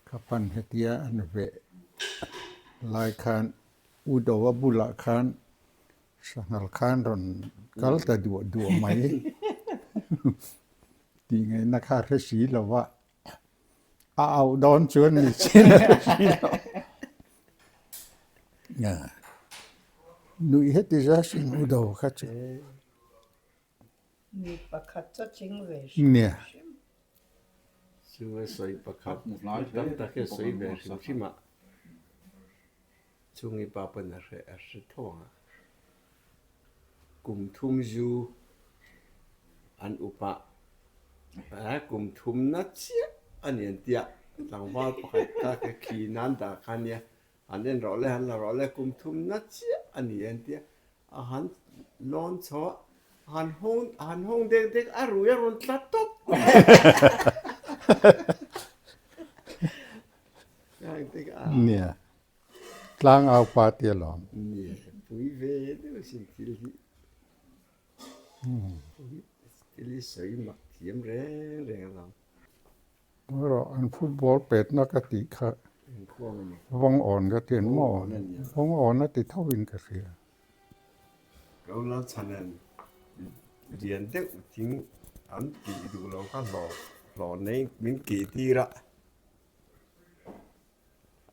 ka pan hetia an veh lai khan U Doa bulah khan sanghal khan rawn kal ta duah duah mai tih ngaihna kha hre si lo va. A auh dawn chuan ni chin a hre si lo. Nuih heti za sin u do kha chu. Mi pakhat chu ching ve hrim hrim. Chu a sawi pakhat tam tak hi a sawi ve hrim hrim a. Chungi pa pawn a hre a hre tho ang a. Kum thum zu an up a, a kum thum na chiah a ni an tia, tlangval pakhat kha ka khi nan dah kha nia, han en rawh le, han la rawh le, kum thum na chiah a ni an tia, a han lawn chho a, han hawng han hawng dek dek a rui a rawn tla tawp. Nia, tlangau pa ti alawm. Nia, pui ve deuh sin thil hi. Thil hi sawi mak thiam reng reng alawm. Rawh, an football petna ka tih kha vawng awn ka ti an maw? Vawng awn a ti tho in ka hria. Ro Lalchhanan lian deuh thing an tih duh lo kha hlawh hlawh nei min kih tir a,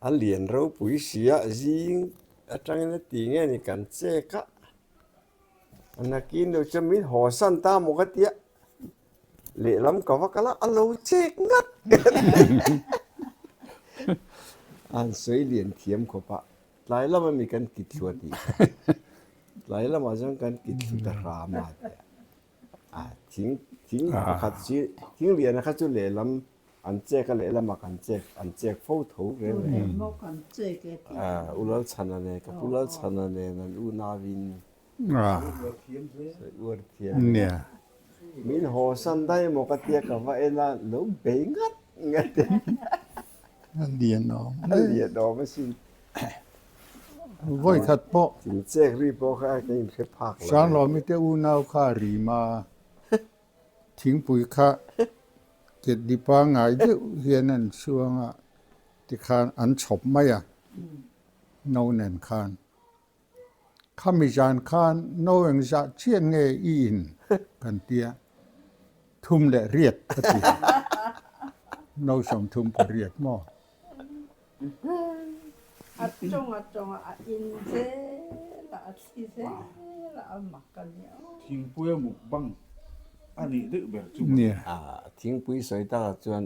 a lian ropui si a zing atangin a ti nge ni kan chek a, a nakin deuh chuan min haw san ta maw ka tia lehlam ka va kal a, a lo chek ngat a han sawi lian thiam khawp a. Tlai lama mi kan kit thlu a tih kha. Tlai lamah chuan kan kit thlu ta hram a tia. A thing thing pakhat chi thing liana kha chu lehlam an chek a lehlamah kan chek an chek fo tho reng reng. A U Lalchhana nen ka pu Lalchhana nen an unauin uar thiam. Min haw san daih emaw ka tia ka va en a lo bei ngat ngat e. A lian awm. A lian awm asin. Vawi khat pawh. Thing chek ri pawh kha ka inhre phak lo. Sanglawmi te unau kha a rim a, thingpui kha ketli pangngai deuh hian an chhuang a, tikhan an chhawp mai a, no nen khan. Khami zan khan no engzah chiah nge i in kan tia, thum leh riat a ti. No 30 pa riat maw? A tawng a tawng a, a in zel a, a thli zel a, a mak a nia. Thingpui a mukbang a nih deuh ber chu. Nia. Thingpui sawi takah chuan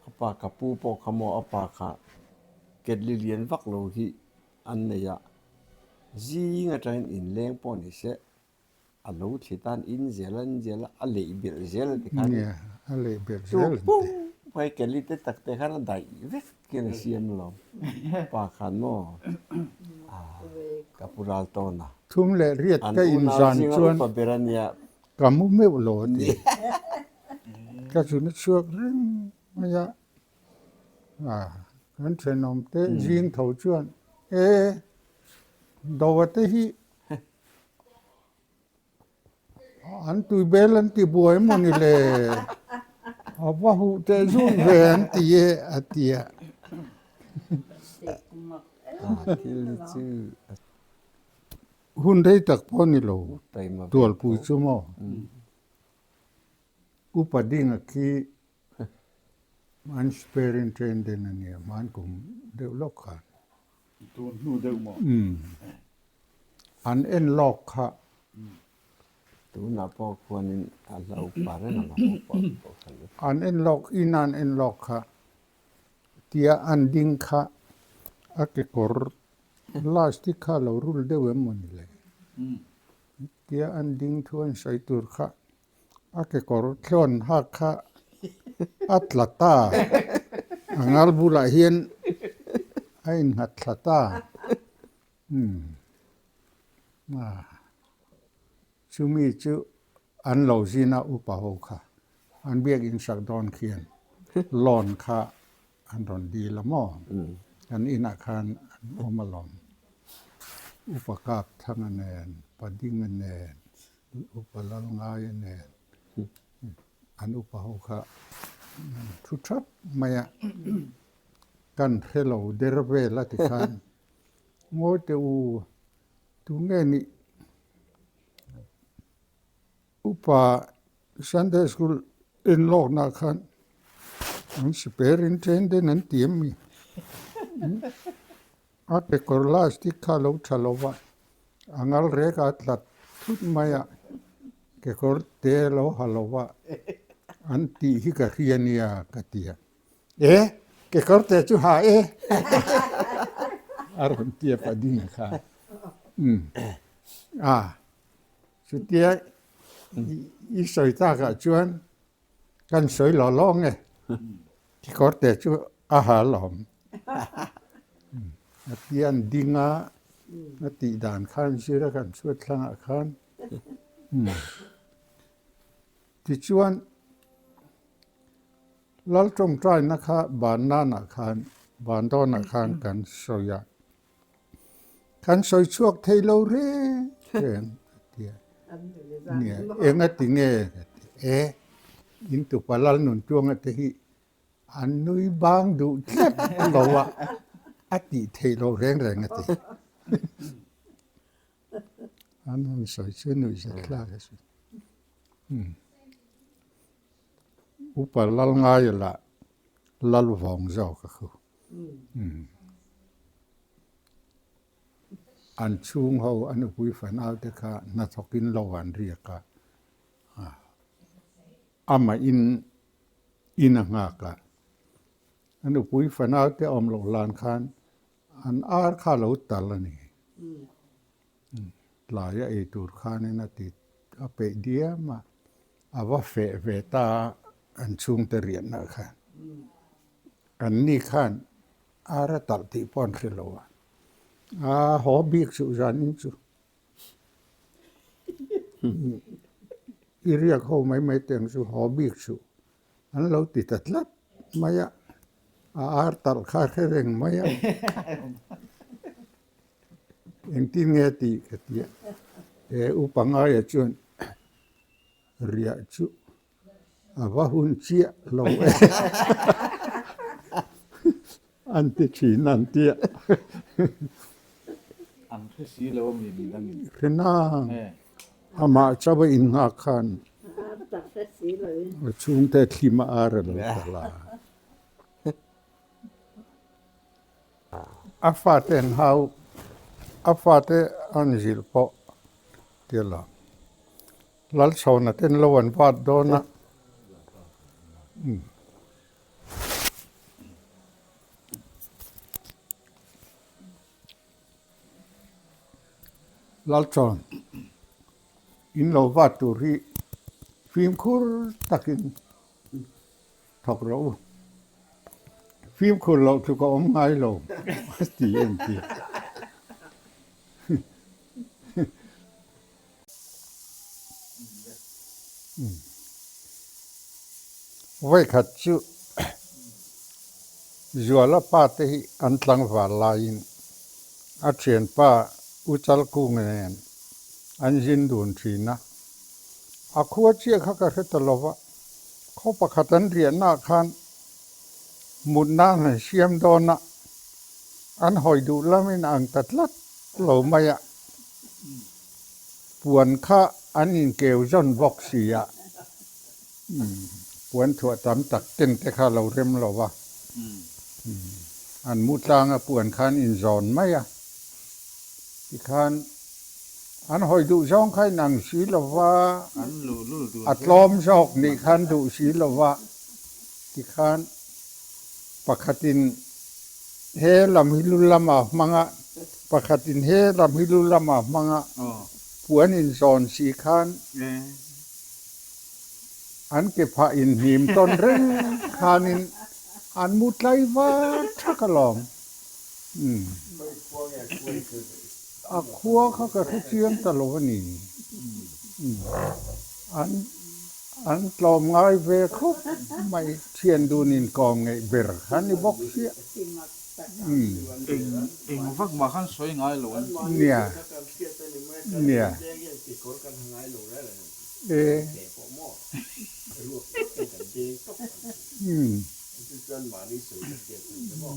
Ka pa ka pu pawh kha maw a pa kha ketli lian vak lo hi an nei a, zing atangin inleng pawh ni se a lo thli tan in zel a in zel a, a leih belh zel a ti khan tuk pum phei ketli te tak te khan a daih vek hian a siam lo pa khan maw ka pu ral tawn a. Thum leh riat ka inzan chuan An unau zinga upa ber a nia. Ka mu meuh lo a ti. Ka zun a chhuak reng mai a, kan thenawm te zing tho chuan e Doa te hi an tui bel an ti buai emaw ni le, a va huh teh zut ve an ti e a ti a. Hun rei tak pawh ni lo, tualpui chu maw? Upa dinga khi an superintendent a nia, hman kum deuh lawk khan. Tun hnu deuh maw? Umm. An en lawk kha. Tunah pawh khuanin a hla upa reng ang a pawh pawh khan. An en lawk, in an en lawk kha. Tia an ding kha a kekawr lastic kha a lo rul deuh em maw ni le? Tia an ding thu an sawi tur kha A kekawr thlawn hak kha a tla ta. A ngal bulah hian a innghat thla ta. Umm. Chumi chu an lo zin a upa ho kha. An biakin sak dawn khian loan kha an rawn dil a maw? Kan inah khan an awm alawm. Upa kap thanga nen, padinga nen. Upa lal ngai a nen an upa ho kha thu thap mai a, kan hre lo der vel a ti khan ngawi teh u tunge nih upa Sunday school en lawkna khan an siper in then den an ti em mi A kekawr lastic kha lo tha lo va, a ngal rek a tlat thut mai a, kekawr te lo ha lo va, an tih hi ka hria nia ka ti a. E, kekawr te chu ha e! A rawn ti a pading kha. Umm. A, chutia i sawi takah chuan kan sawi law law nge. Kekawr te chu a ha alawm. A pian ding a, a tih dan khan zir a kan chhuat thlangah khan. Tichuan, Lal tawngtaina kha ban nanah khan, ban dawnah khan kan sawi a. Kan sawi chhuak thei lo reng reng a ti a. Nia, eng a ti nge? Ka ti. E, in tupa Lal Nuntuanga te hi an nui bang duh tlat lo a, a tih theih lo reng reng a ti. An han sawi chu nuih zet hlak a si. Upa Lal Ngaia lah Lal vawng zawk a khu. An chhung ho a nupui fanau te kha hnathawkin lo an riak a, amah in in a nghak a. A nupui fanau te awm loh hlan khan an ar kha a lo tal a ni. Tlai a ei tur khanin a ti a peih diam a, a va feh ve ta a an chhungte riahna khan. An ni khan ar a talh tih pawh an hre lo a, a haw bik suh zan in chu i riak ho mai mai teh ang chu haw bik suh an lo ti ta tlat mai a, a ar talh kha a hre reng mai a. Engtin nge tih ka ti a, he upa ngaia chuan riah chu a va hun chiah lo e an ti thin an ti a. An hre si lo a mi mi dangin. Hre nang, amah chauh a innghak khan a chhungte thlim a ar a lo tal a. A fate an hau, a fate an zilh pawh ti lo. Lalchhawna ten lo an vat dawn a. Lalchhawn, in lo vat tur hi fimkhur takin Thawk rawh u. Fimkhur loh chu ka awm ngai lo a ti em ti. Vawikhat chu Zuala pa te hi an tlangval laiin a thianpa U Chalkunga nen an zin dun thin a. A khua chiah kha ka hre ta lo va. Khaw pakhat an riahnaah khan mut nan han siam dawn a, an hawi duh lamin a ang ta tlat lo mai a, puan kha an inkeu zawn bawk si a. Puan thuah tam tak ken te kha lo rem lo va, an mu tlanga puan khan inzawn mai a, tikhan an hawi duh zawng kha inang si lo va, a tlawm zawk nih khan duh si lo va, tikhan pakhatin he lam hi lu lama hmang a, pakhatin he lam hi lu lama hmang a, puan inzawn si khan An ke phah in hnim tawn reng khanin an mu tlai var thak alawm. A khua kha ka hre chiang ta lo a ni. An an tlawm ngai ve khawp mai. Thian dun in kawm ngeih ber kha ni bawk sia. Eng eng vak mah khan sawi ngai lo an ti. Nia. Nia. E.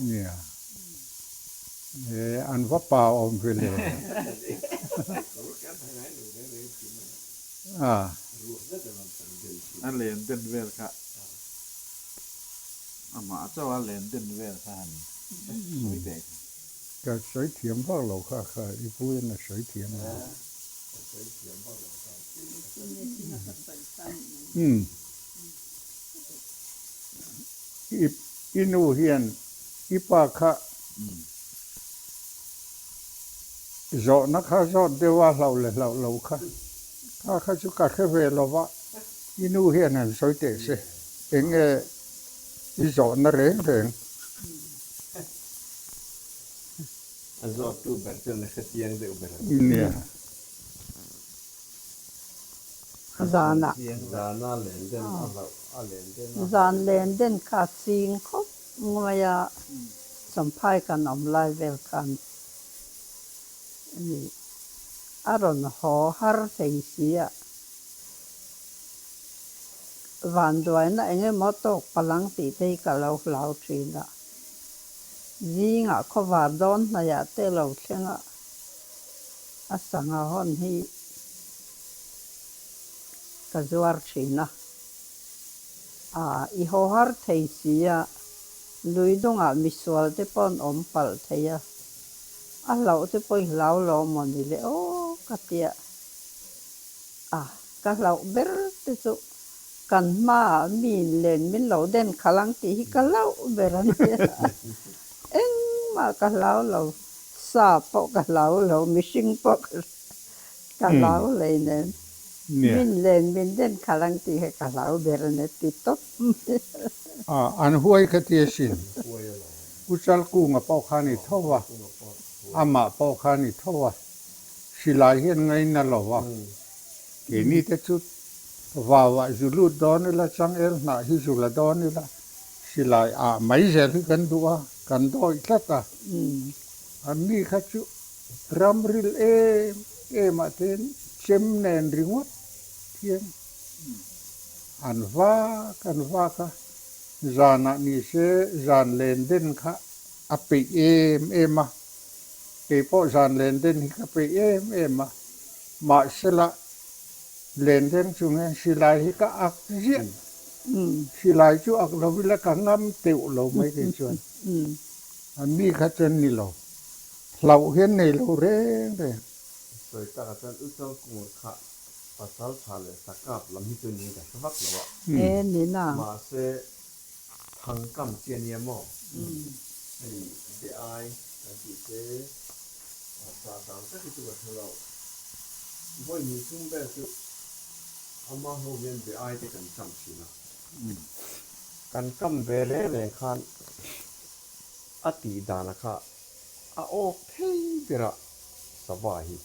Nia. E an va pa awm ve le. A. A len den vel kha. Amah chauh a len den vel kha han sawi teh kha. Ka sawi thiam vak lo kha kha i pu in a sawi thiam lo. Umm. I i nu hian i pa kha zawhna kha zawt deuh a hlauh leh hlauh lo kha. Kha kha chu ka hre ve lo va, i nu hian han sawi teh se. Eng nge i zawhna reng reng? A zawttu ber chuan a hrechiang deuh ber a. Nia. Zanah. Zana len den a hlauh a len den a. Zan len den kha ching khawp mai a, Champhai kan awm lai vel khan a ni. A rawn haw har thei si a. Vanduaina eng emaw tawk palang tih te hi ka lo hlau thin a. Zingah khawvar dawn hnaihah te lo thleng a, a sangha hawn hi ka zuar thin a. Aa, i haw har thei si a, lui dungah misual te pawh an awm palh thei a, a hlauh te pawh i hlau lo maw ni le aw ka tia. A, ka hlauh ber te chu kan hmaah mi in len min lo den khalh ang tih hi ka hlauh ber a nia. Engmah ka hlau lo, sa pawh ka hlau lo, mihring pawh ka hlau hlei nen. Min len min den khalh ang tih hi ka hlau ber a nia ti tawp mai. A, an huai kha ti asin. U Chalkunga pawh kha a ni tho a, amah pawh kha a ni tho a. Silai hian ngaina lo a, keini te chu vauah zu lut dawn ila, changel hnah hi zu la dawn ila, silai ah mai zel hi kan duh a, kan dawih tlat a. An ni kha chu ramril em em ah ten chem nen ringawt hian an vak an vak a, zanah ni se zan len den kha a peih em em a. Kei pawh zan len den hi ka peih em em a, mahsela len deng chung hian silai hi ka ak ziah. Silai chu ak lo ila ka ngam teuh lo mai kei chuan. An mi kha chuan ni lo, hlauh hian nei lo reng reng. Sawi takah chuan U Changkunga kha pasal tha leh sakap lam hi chu niin ka hre vak lo a. E nina. Mahse Thangkam chi a nia maw? Hei be ai kan tih te sa dang tak hi chu ka hre lo. Vawi hnih thum vel chu ama ho hian be ai te kan kam thin a. Kan kam ve reng reng khan a tih dana kha a awk thei ber a sava hi.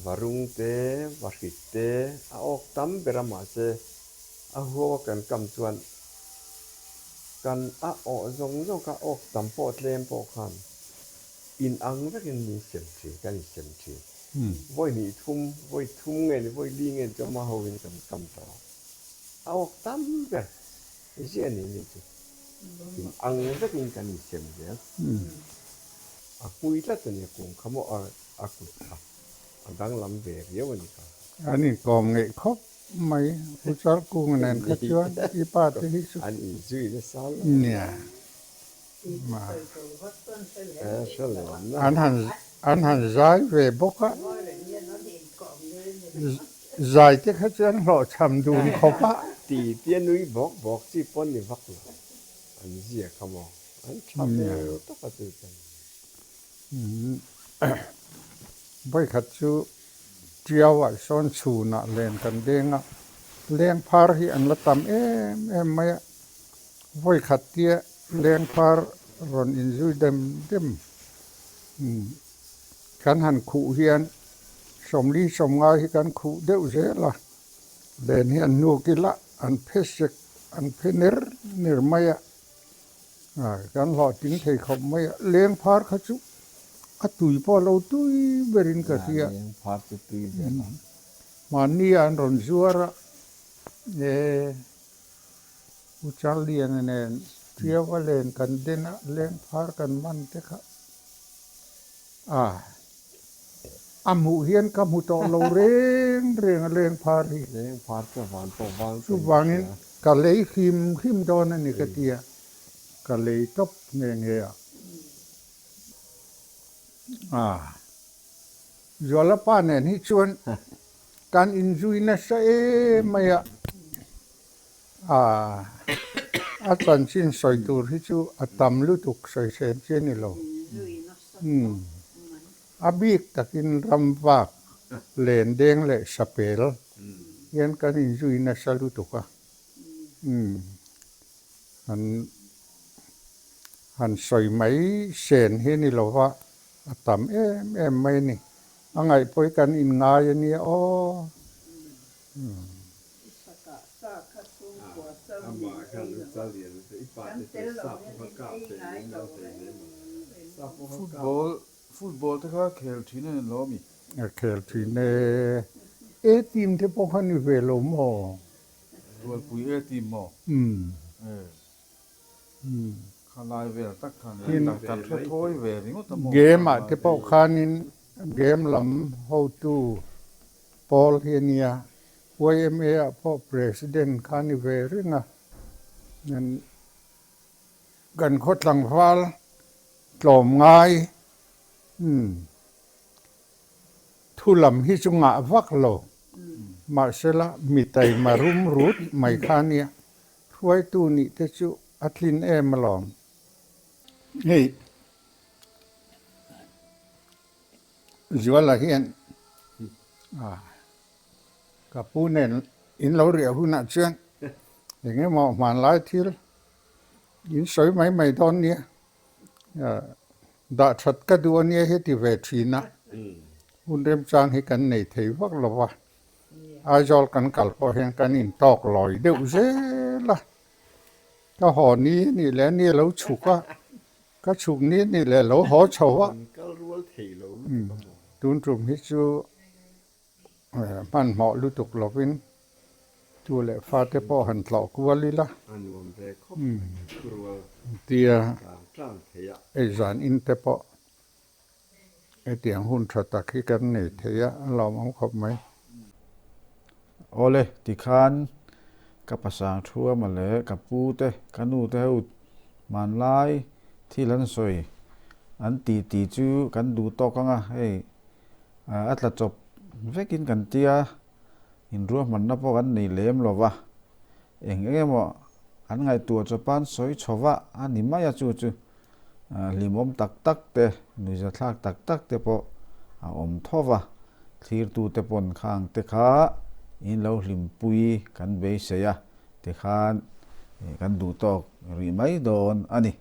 Varung te, vahrit te a awk tam ber a mahse a huau a kan kam chuan kan a awh zawng zawng kha awk tam pawh tlem pawh khan in ang vekin min sem thin, kan insem thin. Vawi hnih thum, vawi thum nge ni, vawi li nge ni chu ama ho in kan kam tawh a, a awk tam ber ziah ni ni chu in ang vekin kan insem zel. A pui tlat a nia kung kha maw a kut kha a danglam ve riau a ni kha. An inkawm ngeih khawp mai. U Chalkunga nen kha chuan i pa te hi chu. An inzui nasa lo. Nia. An han an han zai ve bawk a. Zai te kha chu an hlawhchham dun khawp a. Ti tia nui bawk bawk chi pawn ni vak lo. An zia kha maw? An tha ve tak a chu chuan. Vawikhat chu Tiauah sawn chhunah len kan deng a, leng phar hi an la tam em em mai a, vawikhat tia leng phar rawn inzui dem dem kan han khuh hian 40 50 hi kan khuh deuh zel a, len hi an hnuk ila an phe sek an phe ner ner mai a. Kan hlawhtling thei khawp mai a, leng phar kha chu a tui pawh a lo tui berin ka hria. Leng phar chu tui vel a. Mahni ah an rawn zuar a, e U Charliana nen Tiau a len kan den a, leng phar kan man te kha a a hmuh hian ka hmu tawh lo reng reng a leng phar hi. Leng phar chu van pawh vang Chuvangin Ka lei hrim hrim dawn a ni ka ti a, ka lei tawp nghe nghe a. Ah, Zuala pa nen hi chuan kan inzui nasa em mai a, ah, a chanchin sawi tur hi chu a tam lutuk sawi sen chi a ni lo. Umm, a bik takin ram vak len deng leh sapel hian kan inzui nasa lutuk a, umm han han sawi mai sen hi ni lova a tam em em mai a ni. A ngaihpawih kan inngai a nia aw. Football Football te kha khel thin a ni lo mi? A khel thin e. A team te pawh kha ni ve lo maw? Rualpui A team maw? Umm. E. Kha lai vel tak kha ni a, kan hre thawi ve ringawt a maw? Game ah te pawh khanin game lam hotu pawl hi a nia. YMA ah pawh president kha ni ve reng a. Kan khaw tlangval tlawm ngai umm thu lam hi chu ngah vak lo mahsela mi taima rum rut mai kha nia hruaitu nih te chu a tlin em alawm. Hei Zuala hian ka pu nen in lo riah hunah chuan eng emaw hmanlai thil In sawi mai mai dawn nia, dah that ka duh a nia hi ti ve thin a, hun remchang hi kan nei thei vak lo va, Aizawl kan kal pawh hian kan intawk lawi deuh zel a, ka haw ni nih leh nia lo chhuk a, ka chhuk ni nih leh lo haw chho a, tun tum hi chu Hmanhmawh lutuk lovin tu leh fate pawh han tlawh kual ila tia ei zan in te pawh hetiang hun tha tak hi kan nei thei a, a lawmawm khawp mai. Awle, tikhan ka pasang thuama leh ka pu te, ka nu te ho hmanlai thil an sawi an ti tih chu kan duh tawk ang a, hei A tla chawp vekin kan tia, inruahmanna pawh kan nei lem lo va, eng eng emaw an ngaihtuah chawpa an sawi chho va a ni mai a, chu chu hlimawm tak tak te, nuihzathlak tak tak te pawh a awm tho va, thlirtute pawn khang te kha in lo hlimpui kan beisei a, tikhan kan duhtawk rih mai dawn a ni.